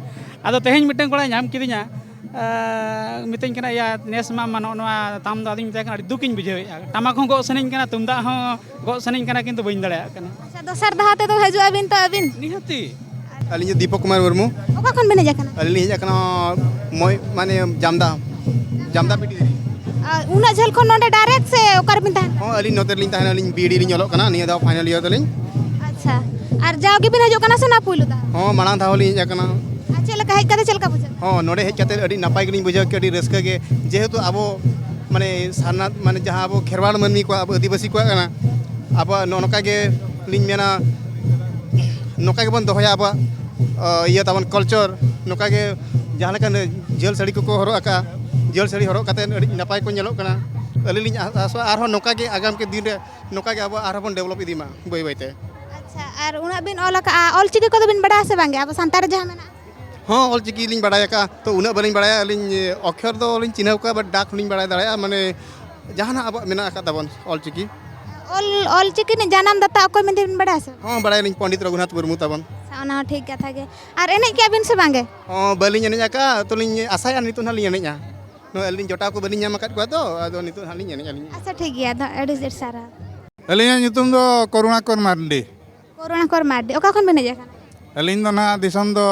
ᱟᱫᱚ ᱛᱮᱦᱮᱧ ᱢᱤᱫᱴᱟᱝ ᱠᱚᱲᱟᱭ ᱧᱟᱢ ᱠᱤᱫᱤᱧᱟ, ᱟᱸ, ᱢᱤᱛᱟᱹᱧ ᱠᱟᱱᱟ, "ᱭᱟ, ᱱᱮᱥ ᱢᱟ, ᱢᱟ ᱱᱚᱜᱼᱚ ᱱᱚᱣᱟ ᱛᱟᱢ ᱫᱚ", ᱟᱫᱚᱧ ᱢᱮᱛᱟᱭ ᱠᱟᱱᱟ, "ᱟᱹᱰᱤ ᱫᱩᱠᱤᱧ ᱵᱩᱡᱷᱟᱹᱣᱮᱫᱼᱟ, ᱴᱟᱢᱟᱠ ᱦᱚᱸ ᱜᱚᱜ ᱥᱟᱱᱟᱧ ᱠᱟᱱᱟ, ᱛᱩᱢᱫᱟᱜ ᱦᱚᱸ ᱜᱚᱜ ᱥᱟᱱᱟᱧ ᱠᱟᱱᱟ, ᱠᱤᱱᱛᱩ ᱵᱟᱹᱧ ᱫᱟᱲᱮᱭᱟᱜ ᱠᱟᱱᱟ᱾" ᱟᱪᱪᱷᱟ, ᱫᱚᱥᱟᱨ ᱫᱷᱟᱣ ᱛᱮᱫᱚ ᱦᱤᱡᱩᱜ ᱟᱵᱤᱱ ᱛᱚ ᱟᱹᱵᱤᱱ? ᱱᱤᱦᱟᱹᱛᱤ᱾ ᱟᱹᱞᱤᱧ ᱫᱚ ᱫᱤᱯᱚᱠ ᱠᱩᱢᱟᱨ ᱢᱩᱨᱢᱩ᱾ ᱚᱠᱟ ᱠᱷᱚᱱ ᱵᱤᱱ ᱦᱮᱡ ᱟᱠᱟᱱᱟ? ᱟᱹᱞᱤᱧ ᱞᱤᱧ ᱦᱮᱡ ᱟᱠᱟᱱᱟ ᱢᱚᱭ-, ᱢᱟᱱᱮ ᱡᱟᱢᱫᱟ, ᱡᱟᱢᱫᱟ ᱯᱤᱴᱤ᱾ ᱟᱨ ᱩᱱᱟᱹᱜ ᱡᱷᱟᱹᱞ ᱠᱷᱚᱱ ᱱᱚᱰᱮ ᱰᱟᱭᱨᱮᱠᱴ ᱥᱮ ᱚᱠᱟ ᱨᱮᱵᱤᱱ ᱛᱟᱦᱮᱱᱟ? ᱦᱚᱸ, ᱟᱹᱞᱤᱧ ᱱᱚᱛᱮ ᱨᱮᱞᱤᱧ ᱛᱟᱦᱮᱱᱟ, ᱟᱹᱞᱤᱧ ᱵᱤ ᱰᱤ ᱞᱤᱧ ᱚᱞᱚᱜ ᱠᱟᱱᱟ, ᱱᱤᱭᱟᱹ ᱫᱷᱟᱣ ᱯᱷᱟᱭᱱᱟᱞ ᱤᱭᱟᱨ ᱛᱟᱹᱞᱤᱧ᱾ ᱟᱪᱪᱷᱟ, ᱟᱨ ᱡᱟᱣ ᱜᱮᱵᱤᱱ ᱦᱤᱡᱩᱜ ᱠᱟᱱᱟ ᱥᱮ ᱱᱚᱣᱟ ᱯᱩᱭᱞᱩ ᱫᱷᱟᱣ? ᱦᱚᱸ, ᱢᱟᱲᱟᱝ ᱫᱷᱟᱣ ᱦᱚᱸᱞᱤᱧ ᱦᱮᱡ ᱟᱠᱟᱱᱟ᱾ ᱟᱨ ᱪᱮᱫ ᱞᱮᱠᱟ ᱱᱚᱛᱮ ᱦᱮᱡ ᱠᱟᱛᱮ ᱪᱮᱫ ᱞᱮᱠᱟ ᱵᱩᱡᱷᱟᱹᱜ ᱠᱟᱱᱟ? ᱦᱚᱸ, ᱱᱚᱰᱮ ᱦᱮᱡ ᱠᱟᱛᱮ ᱟᱹᱰᱤ ᱱᱟᱯᱟᱭ ᱜᱮᱞᱤᱧ ᱵᱩᱡᱷᱟᱹᱣ ᱠᱮᱫᱟ, ᱟᱹᱰᱤ ᱨᱟᱹᱥᱠᱟᱹ ᱜᱮ᱾ ᱡᱮᱦᱮᱛᱩ ᱟᱵᱚ ᱢᱟᱱᱮ ᱥᱟᱨᱱᱟ ᱢᱟᱱᱮ ᱡᱟᱦᱟᱸ ᱟᱵᱚ ᱠᱷᱮᱨᱣᱟᱲ ᱢᱟᱹᱱᱢᱤ ᱠᱚᱣᱟᱜ, ᱟᱵᱚ ᱟᱹᱫᱤᱵᱟᱹᱥᱤ ᱠᱚᱣᱟᱜ ᱠᱟᱱᱟ, ᱟᱵᱚᱣᱟᱜ ᱱᱚᱜᱼᱚ ᱱᱚᱝᱠᱟ ᱜᱮ ᱞᱤᱧ ᱢᱮᱱᱟ, ᱱᱚᱝᱠᱟ ᱜᱮᱵᱚᱱ ᱫᱚᱦᱚᱭᱟ ᱟᱵᱚᱣᱟᱜ ᱤᱭᱟᱹ ᱛᱟᱵᱚᱱ ᱠᱟᱞᱪᱟᱨ᱾ ᱱᱚᱝᱠᱟ ᱜᱮ ᱡᱟᱦᱟᱸ ᱞᱮᱠᱟ ᱡᱷᱟᱹᱞ ᱥᱟᱹᱲᱤ ᱠᱚᱠᱚ ᱦᱚᱨᱚᱜ ᱟᱠᱟᱫᱼᱟ, ᱡᱷᱟᱹᱞ ᱥᱟᱹᱲᱤ ᱦᱚᱨᱚᱜ ᱠᱟᱛᱮ ᱟᱹᱰᱤ ᱱᱟᱯᱟᱭ ᱠᱚ ᱧᱮᱞᱚᱜ ᱠᱟᱱᱟ᱾ ᱟᱹᱞᱤᱧ ᱞᱤᱧ ᱟᱥᱚᱜᱼᱟ ᱟᱨᱦᱚᱸ ᱱᱚᱝᱠᱟ ᱜᱮ ᱟᱜᱟᱢ ᱠᱮ ᱫᱤᱱ ᱨᱮ ᱱᱚᱝᱠᱟ ᱜᱮ ᱟᱵᱚ ᱟᱨᱦᱚᱸ ᱵᱚᱱ ᱰᱮᱵᱷᱞᱚᱯ ᱤᱫᱤ ᱢᱟ ᱵᱟᱹᱭ ᱵᱟᱹᱭ ᱛᱮ᱾ ᱟᱪᱪᱷᱟ, ᱟᱨ ᱩᱱᱟᱹᱜ ᱵᱤᱱ ᱚᱞ ᱟᱠᱟᱫᱼᱟ, ᱚᱞ ᱪᱤᱠᱤ ᱠᱚᱫᱚ ᱵᱤᱱ ᱵᱟᱲᱟᱭᱟ ᱥᱮ ᱵᱟᱝᱜᱮ, ᱟᱵᱚ ᱥᱟᱱᱛᱟᱲ ᱡᱟᱦᱟᱸ ᱢᱮᱱᱟᱜᱼᱟ? ᱦᱚᱸ, ᱚᱞ ᱪᱤᱠᱤ ᱞᱤᱧ ᱵᱟᱲᱟᱭ ᱟᱠᱟᱫᱼᱟ, ᱛᱚ ᱩᱱᱟᱹᱜ ᱵᱟᱹᱞᱤᱧ ᱵᱟᱲᱟᱭᱟ ᱟᱹᱞᱤᱧ, ᱚᱠᱠᱷᱚᱨ ᱫᱚ ᱞᱤᱧ ᱪᱤᱱᱦᱟᱹᱣ ᱠᱚᱣᱟ, but ᱰᱟᱠ ᱦᱚᱸᱞᱤᱧ ᱵᱟᱲᱟᱭ ᱫᱟᱲᱮᱭᱟᱜᱼᱟ, ᱢᱟᱱᱮ ᱡᱟᱦᱟᱱᱟᱜ ᱟᱵᱚᱣᱟᱜ ᱢᱮᱱᱟᱜ ᱟᱠᱟᱫ ᱛᱟᱵᱚᱱ ᱚᱞ ᱪᱤᱠᱤ᱾ ᱚᱞ ᱚᱞ ᱪᱤᱠᱤ ᱨᱤᱱᱤᱡ ᱡᱟᱱᱟᱢ ᱫᱟᱛᱟ ᱚᱠᱚᱭ ᱢᱮᱱᱛᱮ ᱵᱤᱱ ᱵᱟᱲᱟᱭᱟ ᱥᱮ? ᱦᱚᱸ, ᱵᱟᱲᱟᱭᱟᱞᱤᱧ, ᱯᱚᱱᱰᱤᱛ ᱨᱚᱜᱷᱩᱱᱟᱛᱷ ᱢᱩᱨᱢᱩ ᱛᱟᱵᱚᱱ᱾ ᱟᱪᱪᱷᱟ, ᱚᱱᱟ ᱦᱚᱸ ᱴᱷᱤᱠ ᱠᱟᱛᱷᱟ ᱜᱮ᱾ ᱟᱨ ᱮᱱᱮᱡ ᱠᱮᱜᱼᱟ ᱵᱤᱱ ᱥᱮ ᱵᱟᱝᱜᱮ? ᱦᱚᱸ, ᱵᱟᱹᱞᱤᱧ ᱮᱱᱮᱡ ᱟᱠᱟᱫᱼᱟ, ᱛᱚᱞᱤᱧ ᱟᱥᱟᱭᱟ ᱱᱤᱛᱚᱜ ᱱᱟᱦᱟᱜ ᱞᱤᱧ ᱮᱱᱮᱡᱼᱟ᱾ ᱱᱚᱣᱟ ᱟᱹᱞᱤᱧ ᱡᱚᱴᱟᱣ ᱠᱚ ᱵᱟᱹᱞᱤᱧ ᱧᱟᱢ ᱟᱠᱟᱫ ᱠᱚᱣᱟ ᱛᱚ, ᱟᱫᱚ ᱱᱤᱛᱚᱜ ᱱᱟᱦᱟᱜ ᱞᱤᱧ ᱮᱱᱮᱡ ᱟᱹᱞᱤᱧ᱾ ᱟᱪᱪᱷᱟ, ᱴᱷᱤᱠ ᱜᱮᱭᱟ, ᱫᱚ ᱟᱹᱰᱤ ᱰᱷᱮᱨ ᱥᱟᱨᱦᱟᱣ᱾ ᱟᱹᱞᱤᱧᱟᱜ ᱧᱩᱛᱩᱢ ᱫᱚ ᱠᱚᱨᱩᱬᱟᱠᱚᱨ ᱢᱟᱨᱰᱤ᱾ ᱠᱚᱨᱩᱬᱟᱠᱚᱨ ᱢᱟᱨᱰᱤ, ᱚᱠᱟ ᱠᱷᱚᱱ ᱵᱤᱱ ᱦᱮᱡ ᱟᱠᱟᱱᱟ? ᱟᱹᱞᱤᱧ ᱫᱚ ᱱᱟᱦᱟᱜ ᱫᱤᱥᱚᱢ ᱫᱚ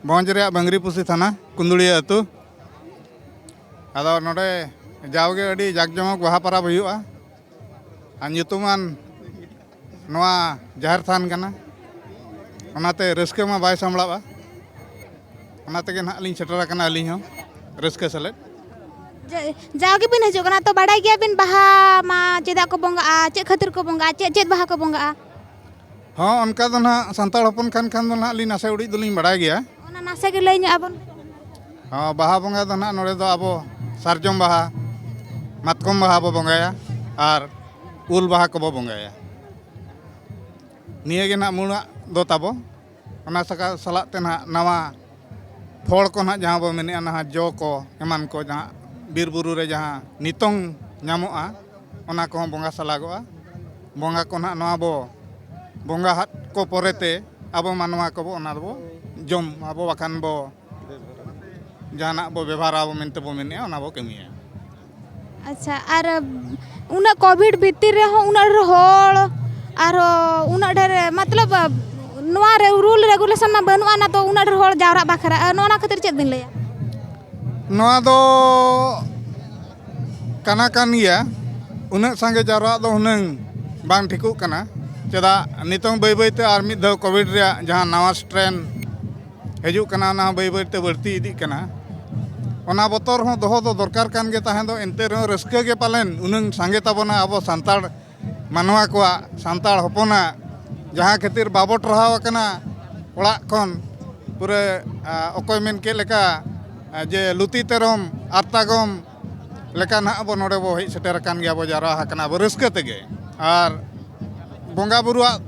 ᱵᱷᱚᱸᱡᱽ ᱨᱮᱭᱟᱜ ᱵᱟᱝᱨᱤᱯᱩᱥᱤ ᱛᱷᱟᱱᱟ, ᱠᱩᱸᱫᱩᱲᱤᱭᱟᱹ ᱟᱹᱛᱩ᱾ ᱟᱫᱚ ᱱᱚᱰᱮ ᱡᱟᱣᱜᱮ ᱟᱹᱰᱤ ᱡᱟᱠ ᱡᱚᱢᱚᱠ ᱵᱟᱦᱟ ᱯᱚᱨᱚᱵᱽ ᱦᱩᱭᱩᱜᱼᱟ᱾ ᱟᱨ ᱧᱩᱛᱩᱢᱟᱱ ᱱᱚᱣᱟ ᱡᱟᱦᱮᱨ ᱛᱷᱟᱱ ᱠᱟᱱᱟ, ᱚᱱᱟᱛᱮ ᱨᱟᱹᱥᱠᱟᱹ ᱢᱟ ᱵᱟᱭ ᱥᱟᱢᱵᱲᱟᱜᱼᱟ᱾ ᱚᱱᱟ ᱛᱮᱜᱮ ᱱᱟᱦᱟᱜ ᱞᱤᱧ ᱥᱮᱴᱮᱨ ᱟᱠᱟᱱᱟ ᱟᱹᱞᱤᱧ ᱦᱚᱸ ᱨᱟᱹᱥᱠᱟᱹ ᱥᱮᱞᱮᱫ᱾ ᱡᱟ- ᱡᱟᱣ ᱜᱮᱵᱤᱱ ᱦᱤᱡᱩᱜ ᱠᱟᱱᱟ, ᱛᱚ ᱵᱟᱲᱟᱭ ᱜᱮᱭᱟᱵᱤᱱ ᱵᱟᱦᱟ ᱢᱟ ᱪᱮᱫᱟᱜ ᱠᱚ ᱵᱚᱸᱜᱟᱜᱼᱟ, ᱪᱮᱫ ᱠᱷᱟᱹᱛᱤᱨ ᱠᱚ ᱵᱚᱸᱜᱟᱜᱼᱟ, ᱪᱮᱫ ᱪᱮᱫ ᱵᱟᱦᱟ ᱠᱚ ᱵᱚᱸᱜᱟᱜᱼᱟ? ᱦᱚᱸ, ᱚᱱᱠᱟ ᱫᱚ ᱱᱟᱦᱟᱜ ᱥᱟᱱᱛᱟᱲ ᱦᱚᱯᱚᱱ ᱠᱷᱟᱱ ᱠᱷᱟᱱ ᱫᱚ ᱱᱟᱦᱟᱜ ᱞᱤᱧ ᱱᱟᱥᱮ ᱩᱰᱤᱡ ᱫᱚᱞᱤᱧ ᱵᱟᱲᱟᱭ ᱜᱮᱭᱟ᱾ ᱚᱱᱟ ᱱᱟᱥᱮ ᱜᱮ ᱞᱟᱹᱭ ᱧᱚᱜ ᱟᱵᱚᱱ᱾ ᱦᱚᱸ, ᱵᱟᱦᱟ ᱵᱚᱸᱜᱟ ᱫᱚ ᱱᱟᱦᱟᱜ ᱱᱚᱰᱮ ᱫᱚ ᱟᱵᱚ ᱥᱟᱨᱡᱚᱢ ᱵᱟᱦᱟ, ᱢᱟᱛᱠᱚᱢ ᱵᱟᱦᱟ ᱵᱚ ᱵᱚᱸᱜᱟᱭᱟ ᱟᱨ ᱩᱞ ᱵᱟᱦᱟ ᱠᱚᱵᱚ ᱵᱚᱸᱜᱟᱭᱟ᱾ ᱱᱤᱭᱟᱹ ᱜᱮ ᱱᱟᱦᱟᱜ ᱢᱩᱬᱟᱜ ᱫᱚ ᱛᱟᱵᱚ᱾ ᱚᱱᱟ ᱥᱟᱠᱟ-, ᱥᱟᱞᱟᱜ ᱛᱮ ᱱᱟᱦᱟᱜ ᱱᱟᱣᱟ ᱯᱷᱚᱞ ᱠᱚ ᱱᱟᱦᱟᱜ ᱡᱟᱦᱟᱸ ᱵᱚ ᱢᱮᱱᱮᱜᱼᱟ, ᱱᱟᱦᱟᱜ ᱡᱚ ᱠᱚ ᱮᱢᱟᱱ ᱠᱚ ᱡᱟᱦᱟᱸ ᱵᱤᱨ ᱵᱩᱨᱩ ᱨᱮ ᱡᱟᱦᱟᱸ ᱱᱤᱛᱚᱝ ᱧᱟᱢᱚᱜᱼᱟ, ᱚᱱᱟ ᱠᱚᱦᱚᱸ ᱵᱚᱸᱜᱟ ᱥᱟᱞᱟᱜᱚᱜᱼᱟ᱾ ᱵᱚᱸᱜᱟ ᱠᱚ ᱱᱟᱦᱟᱜ ᱱᱚᱣᱟ ᱵᱚ ᱵᱚᱸᱜᱟ ᱦᱟᱫ ᱠᱚ ᱯᱚᱨᱮᱛᱮ ᱟᱵᱚ ᱢᱟᱱᱣᱟ ᱠᱚᱵᱚ ᱚᱱᱟ ᱫᱚᱵᱚ ᱡᱚᱢ ᱟᱵᱚ, ᱵᱟᱠᱷᱟᱱ ᱵᱚ ᱡᱟᱦᱟᱱᱟᱜ ᱵᱚ ᱵᱮᱵᱷᱟᱨᱟ ᱵᱚ ᱢᱮᱱᱛᱮ ᱵᱚ ᱢᱮᱱᱮᱜᱼᱟ, ᱚᱱᱟ ᱵᱚ ᱠᱟᱹᱢᱤᱭᱟ᱾ ᱟᱪᱪᱷᱟ, ᱟᱨ ᱩᱱᱟᱹᱜ ᱠᱳᱵᱷᱤᱰ ᱵᱷᱤᱛᱤᱨ ᱨᱮᱦᱚᱸ ᱩᱱᱟᱹᱜ ᱰᱷᱮᱨ ᱦᱚᱲ, ᱟᱨᱦᱚᱸ ᱩᱱᱟᱹᱜ ᱰᱷᱮᱨ ᱢᱚᱛᱞᱚᱵ ᱱᱚᱣᱟ ᱨᱮ ᱨᱩᱞ ᱨᱮᱜᱩᱞᱮᱥᱚᱱ ᱢᱟ ᱵᱟᱹᱱᱩᱜᱼᱟ, ᱱᱟ ᱛᱚ ᱩᱱᱟᱹᱜ ᱰᱷᱮᱨ ᱦᱚᱲ ᱡᱟᱣᱨᱟᱜ ᱵᱟᱠᱷᱨᱟ, ᱱᱚᱜᱼᱚ ᱱᱟ ᱠᱷᱟᱹᱛᱤᱨ ᱪᱮᱫ ᱵᱤᱱ ᱞᱟᱹᱭᱟ? ᱱᱚᱣᱟ ᱫᱚ ᱠᱟᱱᱟ ᱠᱟᱱ ᱜᱮᱭᱟ, ᱩᱱᱟᱹᱜ ᱥᱟᱸᱜᱮ ᱡᱟᱣᱨᱟᱜ ᱫᱚ ᱦᱩᱱᱟᱹᱝ ᱵᱟᱝ ᱴᱷᱤᱠᱚᱜ ᱠᱟᱱᱟ᱾ ᱪᱮᱫᱟᱜ ᱱᱤᱛᱚᱝ ᱵᱟᱹᱭ ᱵᱟᱹᱭᱛᱮ ᱟᱨ ᱢᱤᱫ ᱫᱷᱟᱣ ᱠᱳᱵᱷᱤᱰ ᱨᱮᱭᱟᱜ ᱡᱟᱦᱟᱸ ᱱᱟᱣᱟ ᱥᱴᱨᱮᱱ ᱦᱤᱡᱩᱜ ᱠᱟᱱᱟ, ᱚᱱᱟ ᱦᱚᱸ ᱵᱟᱹᱭ ᱵᱟᱹᱭᱛᱮ ᱵᱟᱹᱲᱛᱤ ᱤᱫᱤᱜ ᱠᱟᱱᱟ᱾ ᱚᱱᱟ ᱵᱚᱛᱚᱨ ᱦᱚᱸ ᱫᱚᱦᱚ ᱫᱚ ᱫᱚᱨᱠᱟᱨ ᱠᱟᱱ ᱜᱮ ᱛᱟᱦᱮᱸ ᱫᱚ, ᱮᱱᱛᱮ ᱨᱮᱦᱚᱸ ᱨᱟᱹᱥᱠᱟᱹ ᱜᱮ ᱯᱟᱞᱮᱱ ᱩᱱᱟᱹᱝ ᱥᱟᱸᱜᱮ ᱛᱟᱵᱚᱱᱟ ᱟᱵᱚ ᱥᱟᱱᱛᱟᱲ ᱢᱟᱱᱣᱟ ᱠᱚᱣᱟᱜ, ᱥᱟᱱᱛᱟᱲ ᱦᱚᱯᱚᱱᱟᱜ, ᱡᱟᱦᱟᱸ ᱠᱷᱟᱹᱛᱤᱨ ᱵᱟᱵᱚ ᱴᱟᱨᱦᱟᱣ ᱟᱠᱟᱱᱟ ᱚᱲᱟᱜ ᱠᱷᱚᱱ᱾ ᱯᱩᱨᱟᱹ, ᱟ, ᱚᱠᱚᱭ ᱢᱮᱱ ᱠᱮᱫ ᱞᱮᱠᱟ, ᱟ, ᱡᱮ ᱞᱩᱛᱤ ᱛᱮᱨᱚᱢ ᱟᱨ ᱛᱟᱜᱚᱢ ᱞᱮᱠᱟ ᱱᱟᱦᱟᱜ ᱟᱵᱚ ᱱᱚᱰᱮ ᱵᱚ ᱦᱮᱡ ᱥᱮᱴᱮᱨ ᱟᱠᱟᱱ ᱜᱮᱭᱟ, ᱵᱚ ᱡᱟᱣᱨᱟ ᱟᱠᱟᱱᱟ ᱵᱚ ᱨᱟᱹᱥᱠᱟᱹ ᱛᱮᱜᱮ᱾ ᱟᱨ ᱵᱚᱸᱜᱟ ᱵᱩᱨᱩᱣᱟᱜ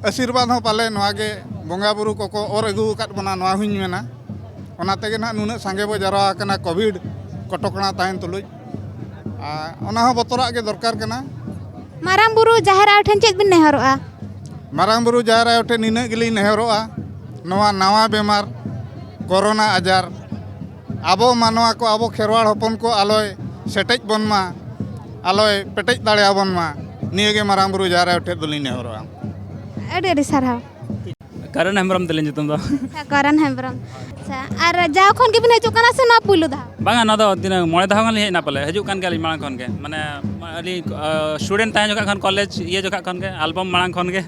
ᱟᱥᱤᱨᱵᱟᱫᱽ ᱦᱚᱸ ᱯᱟᱞᱮ ᱱᱚᱣᱟ ᱜᱮ ᱵᱚᱸᱜᱟ ᱵᱩᱨᱩ ᱠᱚᱠᱚ ᱚᱨ ᱟᱹᱜᱩ ᱟᱠᱟᱫ ᱵᱚᱱᱟ, ᱱᱚᱣᱟ ᱦᱚᱸᱧ ᱢᱮᱱᱟ᱾ ᱚᱱᱟ ᱛᱮᱜᱮ ᱱᱟᱦᱟᱜ ᱱᱩᱱᱟᱹᱜ ᱥᱟᱸᱜᱮ ᱵᱚ ᱡᱟᱣᱨᱟ ᱟᱠᱟᱱᱟ ᱠᱳᱵᱷᱤᱰ ᱠᱚᱴᱚᱠᱚᱬᱟ ᱛᱟᱦᱮᱱ ᱛᱩᱞᱩᱡ᱾ ᱟᱨ ᱚᱱᱟ ᱦᱚᱸ ᱵᱚᱛᱚᱨᱟᱜ ᱜᱮ ᱫᱚᱨᱠᱟᱨ ᱠᱟᱱᱟ᱾ ᱢᱟᱨᱟᱝ ᱵᱩᱨᱩ ᱡᱟᱦᱮᱨ ᱟᱭᱳ ᱴᱷᱮᱱ ᱪᱮᱫ ᱵᱤᱱ ᱱᱮᱦᱚᱨᱚᱜᱼᱟ? ᱢᱟᱨᱟᱝ ᱵᱩᱨᱩ ᱡᱟᱦᱮᱨ ᱟᱭᱳ ᱴᱷᱮᱱ ᱱᱤᱱᱟᱹᱜ ᱜᱮᱞᱤᱧ ᱱᱮᱦᱚᱨᱚᱜᱼᱟ, ᱱᱚᱣᱟ ᱱᱟᱣᱟ ᱵᱮᱢᱟᱨ ᱠᱳᱨᱳᱱᱟ ᱟᱡᱟᱨ ᱟᱵᱚ ᱢᱟᱱᱣᱟ ᱠᱚ, ᱟᱵᱚ ᱠᱷᱮᱨᱣᱟᱲ ᱦᱚᱯᱚᱱ ᱠᱚ ᱟᱞᱚᱭ ᱥᱮᱴᱮᱡ ᱵᱚᱱ ᱢᱟ, ᱟᱞᱚᱭ ᱯᱮᱴᱮᱡ ᱫᱟᱲᱮᱭᱟᱵᱚᱱ ᱢᱟ, ᱱᱤᱭᱟᱹ ᱜᱮ ᱢᱟᱨᱟᱝ ᱵᱩᱨᱩ ᱡᱟᱦᱮᱨ ᱟᱭᱳ ᱴᱷᱮᱱ ᱫᱚᱞᱤᱧ ᱱᱮᱦᱚᱨᱚᱜᱼᱟ᱾ ᱟᱹᱰᱤ ᱟᱹᱰᱤ ᱥᱟᱨᱦᱟᱣ᱾ ᱠᱟᱨᱚᱱ ᱦᱮᱢᱵᱨᱚᱢ ᱛᱟᱹᱞᱤᱧ ᱧᱩᱛᱩᱢ ᱫᱚ᱾ ᱟᱪᱪᱷᱟ, ᱠᱚᱨᱚᱱ ᱦᱮᱢᱵᱨᱚᱢ᱾ ᱟᱪᱪᱷᱟ, ᱟᱨ ᱡᱟᱣ ᱠᱷᱚᱱ ᱜᱮᱵᱤᱱ ᱦᱤᱡᱩᱜ ᱠᱟᱱᱟ ᱥᱮ ᱱᱚᱣᱟ ᱯᱩᱭᱞᱩ ᱫᱷᱟᱣ? ᱵᱟᱝᱟ, ᱱᱚᱣᱟ ᱫᱚ ᱛᱤᱱᱟᱹᱜ ᱢᱚᱬᱮ ᱫᱷᱟᱣ ᱜᱟᱱ ᱞᱤᱧ ᱦᱮᱡ ᱮᱱᱟ ᱯᱟᱞᱮ, ᱦᱤᱡᱩᱜ ᱠᱟᱱ ᱜᱮᱭᱟᱞᱤᱧ ᱢᱟᱲᱟᱝ ᱠᱷᱚᱱ ᱜᱮ, ᱢᱟᱱᱮ ᱟᱹᱞᱤᱧ ᱥᱴᱩᱰᱮᱱᱴ ᱛᱟᱦᱮᱸ ᱡᱚᱠᱷᱚᱱ ᱠᱷᱚᱱ, ᱠᱚᱞᱮᱡᱽ ᱤᱭᱟᱹ ᱡᱚᱠᱷᱚᱱ ᱠᱷᱚᱱ ᱜᱮ, ᱟᱞᱵᱟᱢ ᱢᱟᱲᱟᱝ ᱠᱷᱚᱱ ᱜᱮ᱾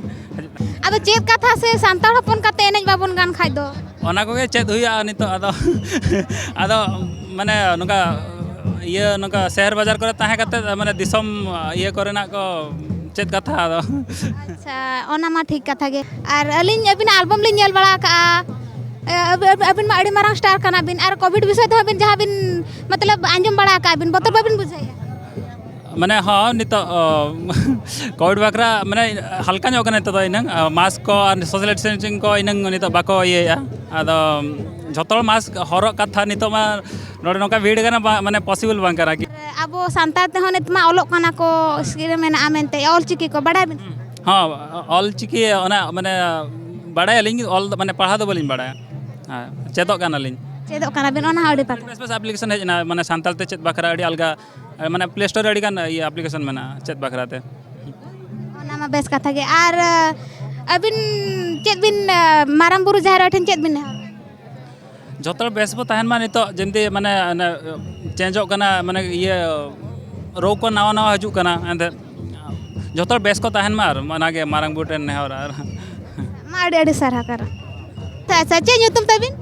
ᱟᱫᱚ ᱪᱮᱫ ᱠᱟᱛᱷᱟ ᱥᱮ, ᱥᱟᱱᱛᱟᱲ ᱦᱚᱯᱚᱱ ᱠᱟᱛᱮ ᱮᱱᱮᱡ ᱵᱟᱵᱚᱱ ᱜᱟᱱ ᱠᱷᱟᱡ ᱫᱚ? ᱚᱱᱟ ᱠᱚᱜᱮ ᱪᱮᱫ ᱦᱩᱭᱩᱜᱼᱟ ᱱᱤᱛᱚᱜ, ᱟᱫᱚ ᱟᱫᱚ ᱢᱟᱱᱮ ᱱᱚᱝᱠᱟ ᱤᱭᱟᱹ, ᱱᱚᱝᱠᱟ ᱥᱮᱦᱮᱨ ᱵᱟᱡᱟᱨ ᱠᱚᱨᱮ ᱛᱟᱦᱮᱸ ᱠᱟᱛᱮ, ᱢᱟᱱᱮ ᱫᱤᱥᱚᱢ ᱤᱭᱟᱹ ᱠᱚᱨᱮᱱᱟᱜ ᱠᱚ ᱪᱮᱫ ᱠᱟᱛᱷᱟ ᱟᱫᱚ᱾ ᱟᱪᱪᱷᱟ, ᱚᱱᱟ ᱢᱟ ᱴᱷᱤᱠ ᱠᱟᱛᱷᱟ ᱜᱮ᱾ ᱟᱨ ᱟᱹᱞᱤᱧ ᱟᱹᱵᱤᱱᱟᱜ ᱟᱞᱵᱟᱢ ᱞᱤᱧ ᱧᱮᱞ ᱵᱟᱲᱟ ᱟᱠᱟᱜᱼᱟ, ᱟᱹᱵᱤᱱ ᱢᱟ ᱟᱹᱰᱤ ᱢᱟᱨᱟᱝ ᱥᱴᱟᱨ ᱠᱟᱱᱟ ᱵᱤᱱ, ᱟᱨ ᱠᱳᱵᱷᱤᱰ ᱵᱤᱥᱚᱭ ᱛᱮᱦᱚᱸ ᱵᱤᱱ ᱡᱟᱦᱟᱸ ᱵᱤᱱ ᱢᱚᱛᱞᱚᱵ ᱟᱸᱡᱚᱢ ᱵᱟᱲᱟ ᱟᱠᱟᱜᱼᱟ ᱵᱤᱱ, ᱵᱚᱛᱚᱨ ᱵᱟᱵᱤᱱ ᱵᱩᱡᱷᱟᱹᱣᱮᱫᱼᱟ? ᱢᱟᱱᱮ ᱦᱚᱸ, ᱱᱤᱛᱚᱜ ᱠᱳᱵᱷᱤᱰ ᱵᱟᱠᱷᱨᱟ ᱢᱟᱱᱮ ᱦᱟᱞᱠᱟ ᱧᱚᱜ ᱠᱟᱱᱟ ᱱᱤᱛᱚᱜ ᱫᱚ, ᱤᱱᱟᱹᱝ ᱢᱟᱥᱠ ᱠᱚ ᱟᱨ ᱥᱳᱥᱟᱞ ᱰᱤᱥᱴᱮᱱᱥᱤᱝ ᱠᱚ ᱤᱱᱟᱹᱝ ᱱᱤᱛᱚᱜ ᱵᱟᱠᱚ ᱤᱭᱟᱹᱭᱮᱫᱼᱟ᱾ ᱟᱫᱚ ᱡᱷᱚᱛᱚ ᱦᱚᱲ ᱢᱟᱥᱠ ᱦᱚᱨᱚᱜ ᱠᱟᱛᱷᱟ, ᱱᱤᱛᱚᱜ ᱢᱟ ᱱᱚᱰᱮ ᱱᱚᱝᱠᱟ ᱵᱷᱤᱲ ᱠᱟᱱᱟ, ᱵᱟ-, ᱢᱟᱱᱮ ᱯᱚᱥᱤᱵᱚᱞ ᱵᱟᱝ ᱠᱟᱱᱟ ᱠᱤ᱾ ᱟᱵᱚ ᱥᱟᱱᱛᱟᱲ ᱛᱮᱦᱚᱸ ᱱᱤᱛ ᱢᱟ ᱚᱞᱚᱜ ᱠᱟᱱᱟ ᱠᱚ, ᱥᱠᱤᱞ ᱨᱮ ᱢᱮᱱᱟᱜᱼᱟ ᱢᱮᱱᱛᱮ, ᱚᱞ ᱪᱤᱠᱤ ᱠᱚ ᱵᱟᱰᱟᱭ ᱵᱤᱱ? ᱦᱚᱸ, ᱚᱞ ᱪᱤᱠᱤ ᱚᱱᱟ ᱢᱟᱱᱮ ᱵᱟᱰᱟᱭᱟᱞᱤᱧ, ᱚᱞ ᱫᱚ ᱢᱟᱱᱮ ᱯᱟᱲᱦᱟᱣ ᱫᱚ ᱵᱟᱹᱞᱤᱧ ᱵᱟᱲᱟᱭᱟ᱾ ᱦᱮᱸ, ᱪᱮᱫᱚᱜ ᱠᱟᱱᱟᱞᱤᱧ᱾ ᱪᱮᱫᱚᱜ ᱠᱟᱱᱟ ᱵᱤᱱ, ᱚᱱᱟ ᱦᱚᱸ ᱟᱹᱰᱤ ᱯᱟᱛᱟ᱾ ᱵᱮᱥ ᱵᱮᱥ ᱟᱯᱞᱤᱠᱮᱥᱚᱱ ᱦᱮᱡ ᱮᱱᱟ, ᱢᱟᱱᱮ ᱥᱟᱱᱛᱟᱲ ᱛᱮ ᱪᱮᱫ ᱵᱟᱠᱷᱨᱟ ᱟᱹᱰᱤ ᱟᱞᱜᱟ, ᱢᱟᱱᱮ ᱯᱞᱮ ᱥᱴᱳᱨ ᱨᱮ ᱟᱹᱰᱤ ᱜᱟᱱ ᱤᱭᱟᱹ ᱟᱯᱞᱤᱠᱮᱥᱚᱱ ᱢᱮᱱᱟᱜᱼᱟ ᱪᱮᱫ ᱵᱟᱠᱷᱨᱟ ᱛᱮ᱾ ᱚᱱᱟ ᱢᱟ ᱵᱮᱥ ᱠᱟᱛᱷᱟ ᱜᱮ᱾ ᱟᱨ ᱟᱹᱵᱤᱱ ᱪᱮᱫ ᱵᱤᱱ, ᱢᱟᱨᱟᱝ ᱵᱩᱨᱩ ᱡᱟᱦᱮᱨ ᱟᱭᱳ ᱴᱷᱮᱱ ᱪᱮᱫ ᱵᱤᱱ ᱱᱮᱦᱚᱨ? ᱡᱷᱚᱛᱚ ᱦᱚᱲ ᱵᱮᱥ ᱵᱚ ᱛᱟᱦᱮᱱ ᱢᱟ᱾ ᱱᱤᱛᱚᱜ ᱡᱮᱢᱛᱤ ᱢᱟᱱᱮ ᱚᱱᱮ ᱪᱮᱧᱡᱚᱜ ᱠᱟᱱᱟ, ᱢᱟᱱᱮ ᱤᱭᱟᱹ ᱨᱳᱜᱽ ᱠᱚ ᱱᱟᱣᱟ ᱱᱟᱣᱟ ᱦᱤᱡᱩᱜ ᱠᱟᱱᱟ, ᱮᱱᱛᱮᱫ ᱡᱷᱚᱛᱚ ᱦᱚᱲ ᱵᱮᱥ ᱠᱚ ᱛᱟᱦᱮᱱ ᱢᱟ, ᱟᱨ ᱚᱱᱟᱜᱮ ᱢᱟᱨᱟᱝ ᱵᱩᱨᱩ ᱴᱷᱮᱱ ᱱᱮᱦᱚᱨ᱾ ᱟᱨ ᱢᱟ ᱟᱹᱰᱤ ᱟᱹᱰᱤ ᱥᱟᱨᱦᱟᱣ ᱠᱟᱨᱚᱱ᱾ ᱟᱪᱪᱷᱟ, ᱪᱮᱫ ᱧᱩᱛᱩᱢ ᱛᱟᱵᱤᱱ?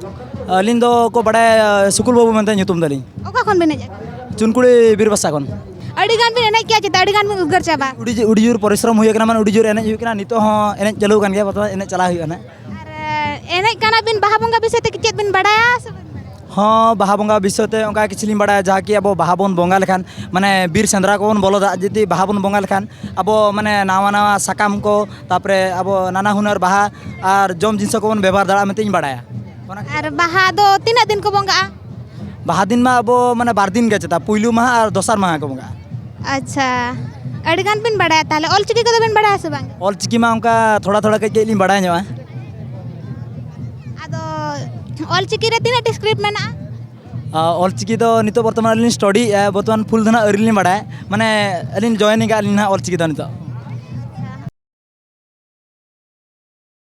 ᱟᱹᱞᱤᱧ ᱫᱚ ᱠᱚ ᱵᱟᱲᱟᱭᱟ, ᱥᱩᱠᱩᱞ ᱵᱟᱹᱵᱩ ᱢᱮᱱᱛᱮ ᱧᱩᱛᱩᱢ ᱛᱟᱹᱞᱤᱧ᱾ ᱚᱠᱟ ᱠᱷᱚᱱ ᱵᱤᱱ ᱦᱮᱡ ᱟᱠᱟᱱᱟ? ᱪᱩᱱᱠᱩᱲᱤ ᱵᱤᱨᱵᱟᱥᱟ ᱠᱷᱚᱱ᱾ ᱟᱹᱰᱤ ᱜᱟᱱ ᱵᱤᱱ ᱮᱱᱮᱡ ᱠᱮᱜᱼᱟ ᱪᱮᱛᱟ, ᱟᱹᱰᱤ ᱜᱟᱱ ᱵᱤᱱ ᱩᱫᱽᱜᱟᱹᱨ ᱪᱟᱵᱟ᱾ ᱟᱹᱰᱤ ᱡ-, ᱟᱹᱰᱤ ᱡᱳᱨ ᱯᱚᱨᱤᱥᱨᱚᱢ ᱦᱩᱭ ᱟᱠᱟᱱᱟ, ᱢᱟᱱᱮ ᱟᱹᱰᱤ ᱡᱳᱨ ᱮᱱᱮᱡ ᱦᱩᱭᱩᱜ ᱠᱟᱱᱟ᱾ ᱱᱤᱛᱚᱜ ᱦᱚᱸ ᱮᱱᱮᱡ ᱪᱟᱹᱞᱩ ᱟᱠᱟᱱ ᱜᱮᱭᱟ, ᱵᱚᱨᱛᱚᱢᱟᱱ ᱮᱱᱮᱡ ᱪᱟᱞᱟᱣ ᱦᱩᱭᱩᱜᱼᱟ ᱱᱟᱦᱟᱜ᱾ ᱟᱨ ᱮᱱᱮᱡ ᱠᱟᱱᱟ ᱵᱤᱱ, ᱵᱟᱦᱟ ᱵᱚᱸᱜᱟ ᱵᱤᱥᱚᱭ ᱛᱮ ᱪᱮᱫ ᱵᱤᱱ ᱵᱟᱲᱟᱭᱟ ᱥᱮ ᱵᱟᱵᱤᱱ ᱵᱟᱲᱟᱭᱟ? ᱦᱚᱸ, ᱵᱟᱦᱟ ᱵᱚᱸᱜᱟ ᱵᱤᱥᱚᱭ ᱛᱮ ᱚᱱᱠᱟ ᱠᱤᱪᱷᱩ ᱞᱤᱧ ᱵᱟᱲᱟᱭᱟ, ᱡᱟᱦᱟᱸ ᱠᱤ ᱟᱵᱚ ᱵᱟᱦᱟ ᱵᱚᱱ ᱵᱚᱸᱜᱟ ᱞᱮᱠᱷᱟᱱ, ᱢᱟᱱᱮ ᱵᱤᱨ ᱥᱮᱸᱫᱽᱨᱟ ᱠᱚᱵᱚᱱ ᱵᱚᱞᱚ ᱫᱟᱜ, ᱡᱩᱫᱤ ᱵᱟᱦᱟ ᱵᱚᱱ ᱵᱚᱸᱜᱟ ᱞᱮᱠᱷᱟᱱ ᱟᱵᱚ ᱢᱟᱱᱮ ᱱᱟᱣᱟ ᱱᱟᱣᱟ ᱥᱟᱠᱟᱢ ᱠᱚ, ᱛᱟᱯᱚᱨᱮ ᱟᱵᱚ ᱱᱟᱱᱟ ᱦᱩᱱᱟᱹᱨ ᱵᱟᱦᱟ ᱟᱨ ᱡᱚᱢ ᱡᱤᱱᱤᱥ ᱠᱚᱵᱚᱱ ᱵᱮᱵᱚᱦᱟᱨ ᱫᱟᱲᱮᱭᱟᱜᱼᱟ ᱢᱮᱱᱛᱮ ᱤᱧ ᱵᱟᱲᱟᱭᱟ᱾ ᱚᱱᱟ ᱟᱨ ᱵᱟᱦᱟ ᱫᱚ ᱛᱤᱱᱟᱹᱜ ᱫᱤᱱ ᱠᱚ ᱵᱚᱸᱜᱟᱜᱼᱟ? ᱵᱟᱦᱟ ᱫᱤᱱ ᱢᱟ ᱟᱵᱚ ᱢᱟᱱᱮ ᱵᱟᱨ ᱫᱤᱱ ᱜᱮ ᱪᱮᱛᱟ, ᱯᱩᱭᱞᱩ ᱢᱟᱦᱟ ᱟᱨ ᱫᱚᱥᱟᱨ ᱢᱟᱦᱟ ᱠᱚ ᱵᱚᱸᱜᱟᱜᱼᱟ᱾ ᱟᱪᱪᱷᱟ, ᱟᱹᱰᱤ ᱜᱟᱱ ᱵᱤᱱ ᱵᱟᱲᱟᱭᱟ ᱛᱟᱦᱚᱞᱮ᱾ ᱚᱞ ᱪᱤᱠᱤ ᱠᱚᱫᱚ ᱵᱤᱱ ᱵᱟᱲᱟᱭᱟ ᱥᱮ ᱵᱟᱝ? ᱚᱞ ᱪᱤᱠᱤ ᱢᱟ ᱚᱱᱠᱟ ᱛᱷᱚᱲᱟ ᱛᱷᱚᱲᱟ ᱠᱟᱹᱡ ᱠᱟᱹᱡ ᱞᱤᱧ ᱵᱟᱲᱟᱭ ᱧᱚᱜᱼᱟ᱾ ᱟᱫᱚ ᱚᱞ ᱪᱤᱠᱤ ᱨᱮ ᱛᱤᱱᱟᱹᱜ ᱴᱤ script ᱢᱮᱱᱟᱜᱼᱟ? ᱟᱨ ᱚᱞ ᱪᱤᱠᱤ ᱫᱚ ᱱᱤᱛᱚᱜ ᱵᱚᱨᱛᱚᱢᱟᱱ ᱟᱹᱞᱤᱧ ᱞᱤᱧ study ᱮᱫᱼᱟ, ᱵᱚᱨᱛᱚᱢᱟᱱ full ᱫᱚ ᱱᱟᱦᱟᱜ ᱟᱹᱣᱨᱤ ᱞᱤᱧ ᱵᱟᱲᱟᱭᱟ, ᱢᱟᱱᱮ ᱟᱹᱞᱤᱧ join ᱟᱠᱟᱫ ᱞᱤᱧ ᱱᱟᱦᱟᱜ ᱚᱞ ᱪᱤᱠᱤ ᱫᱚ ᱱᱤᱛᱚᱜ᱾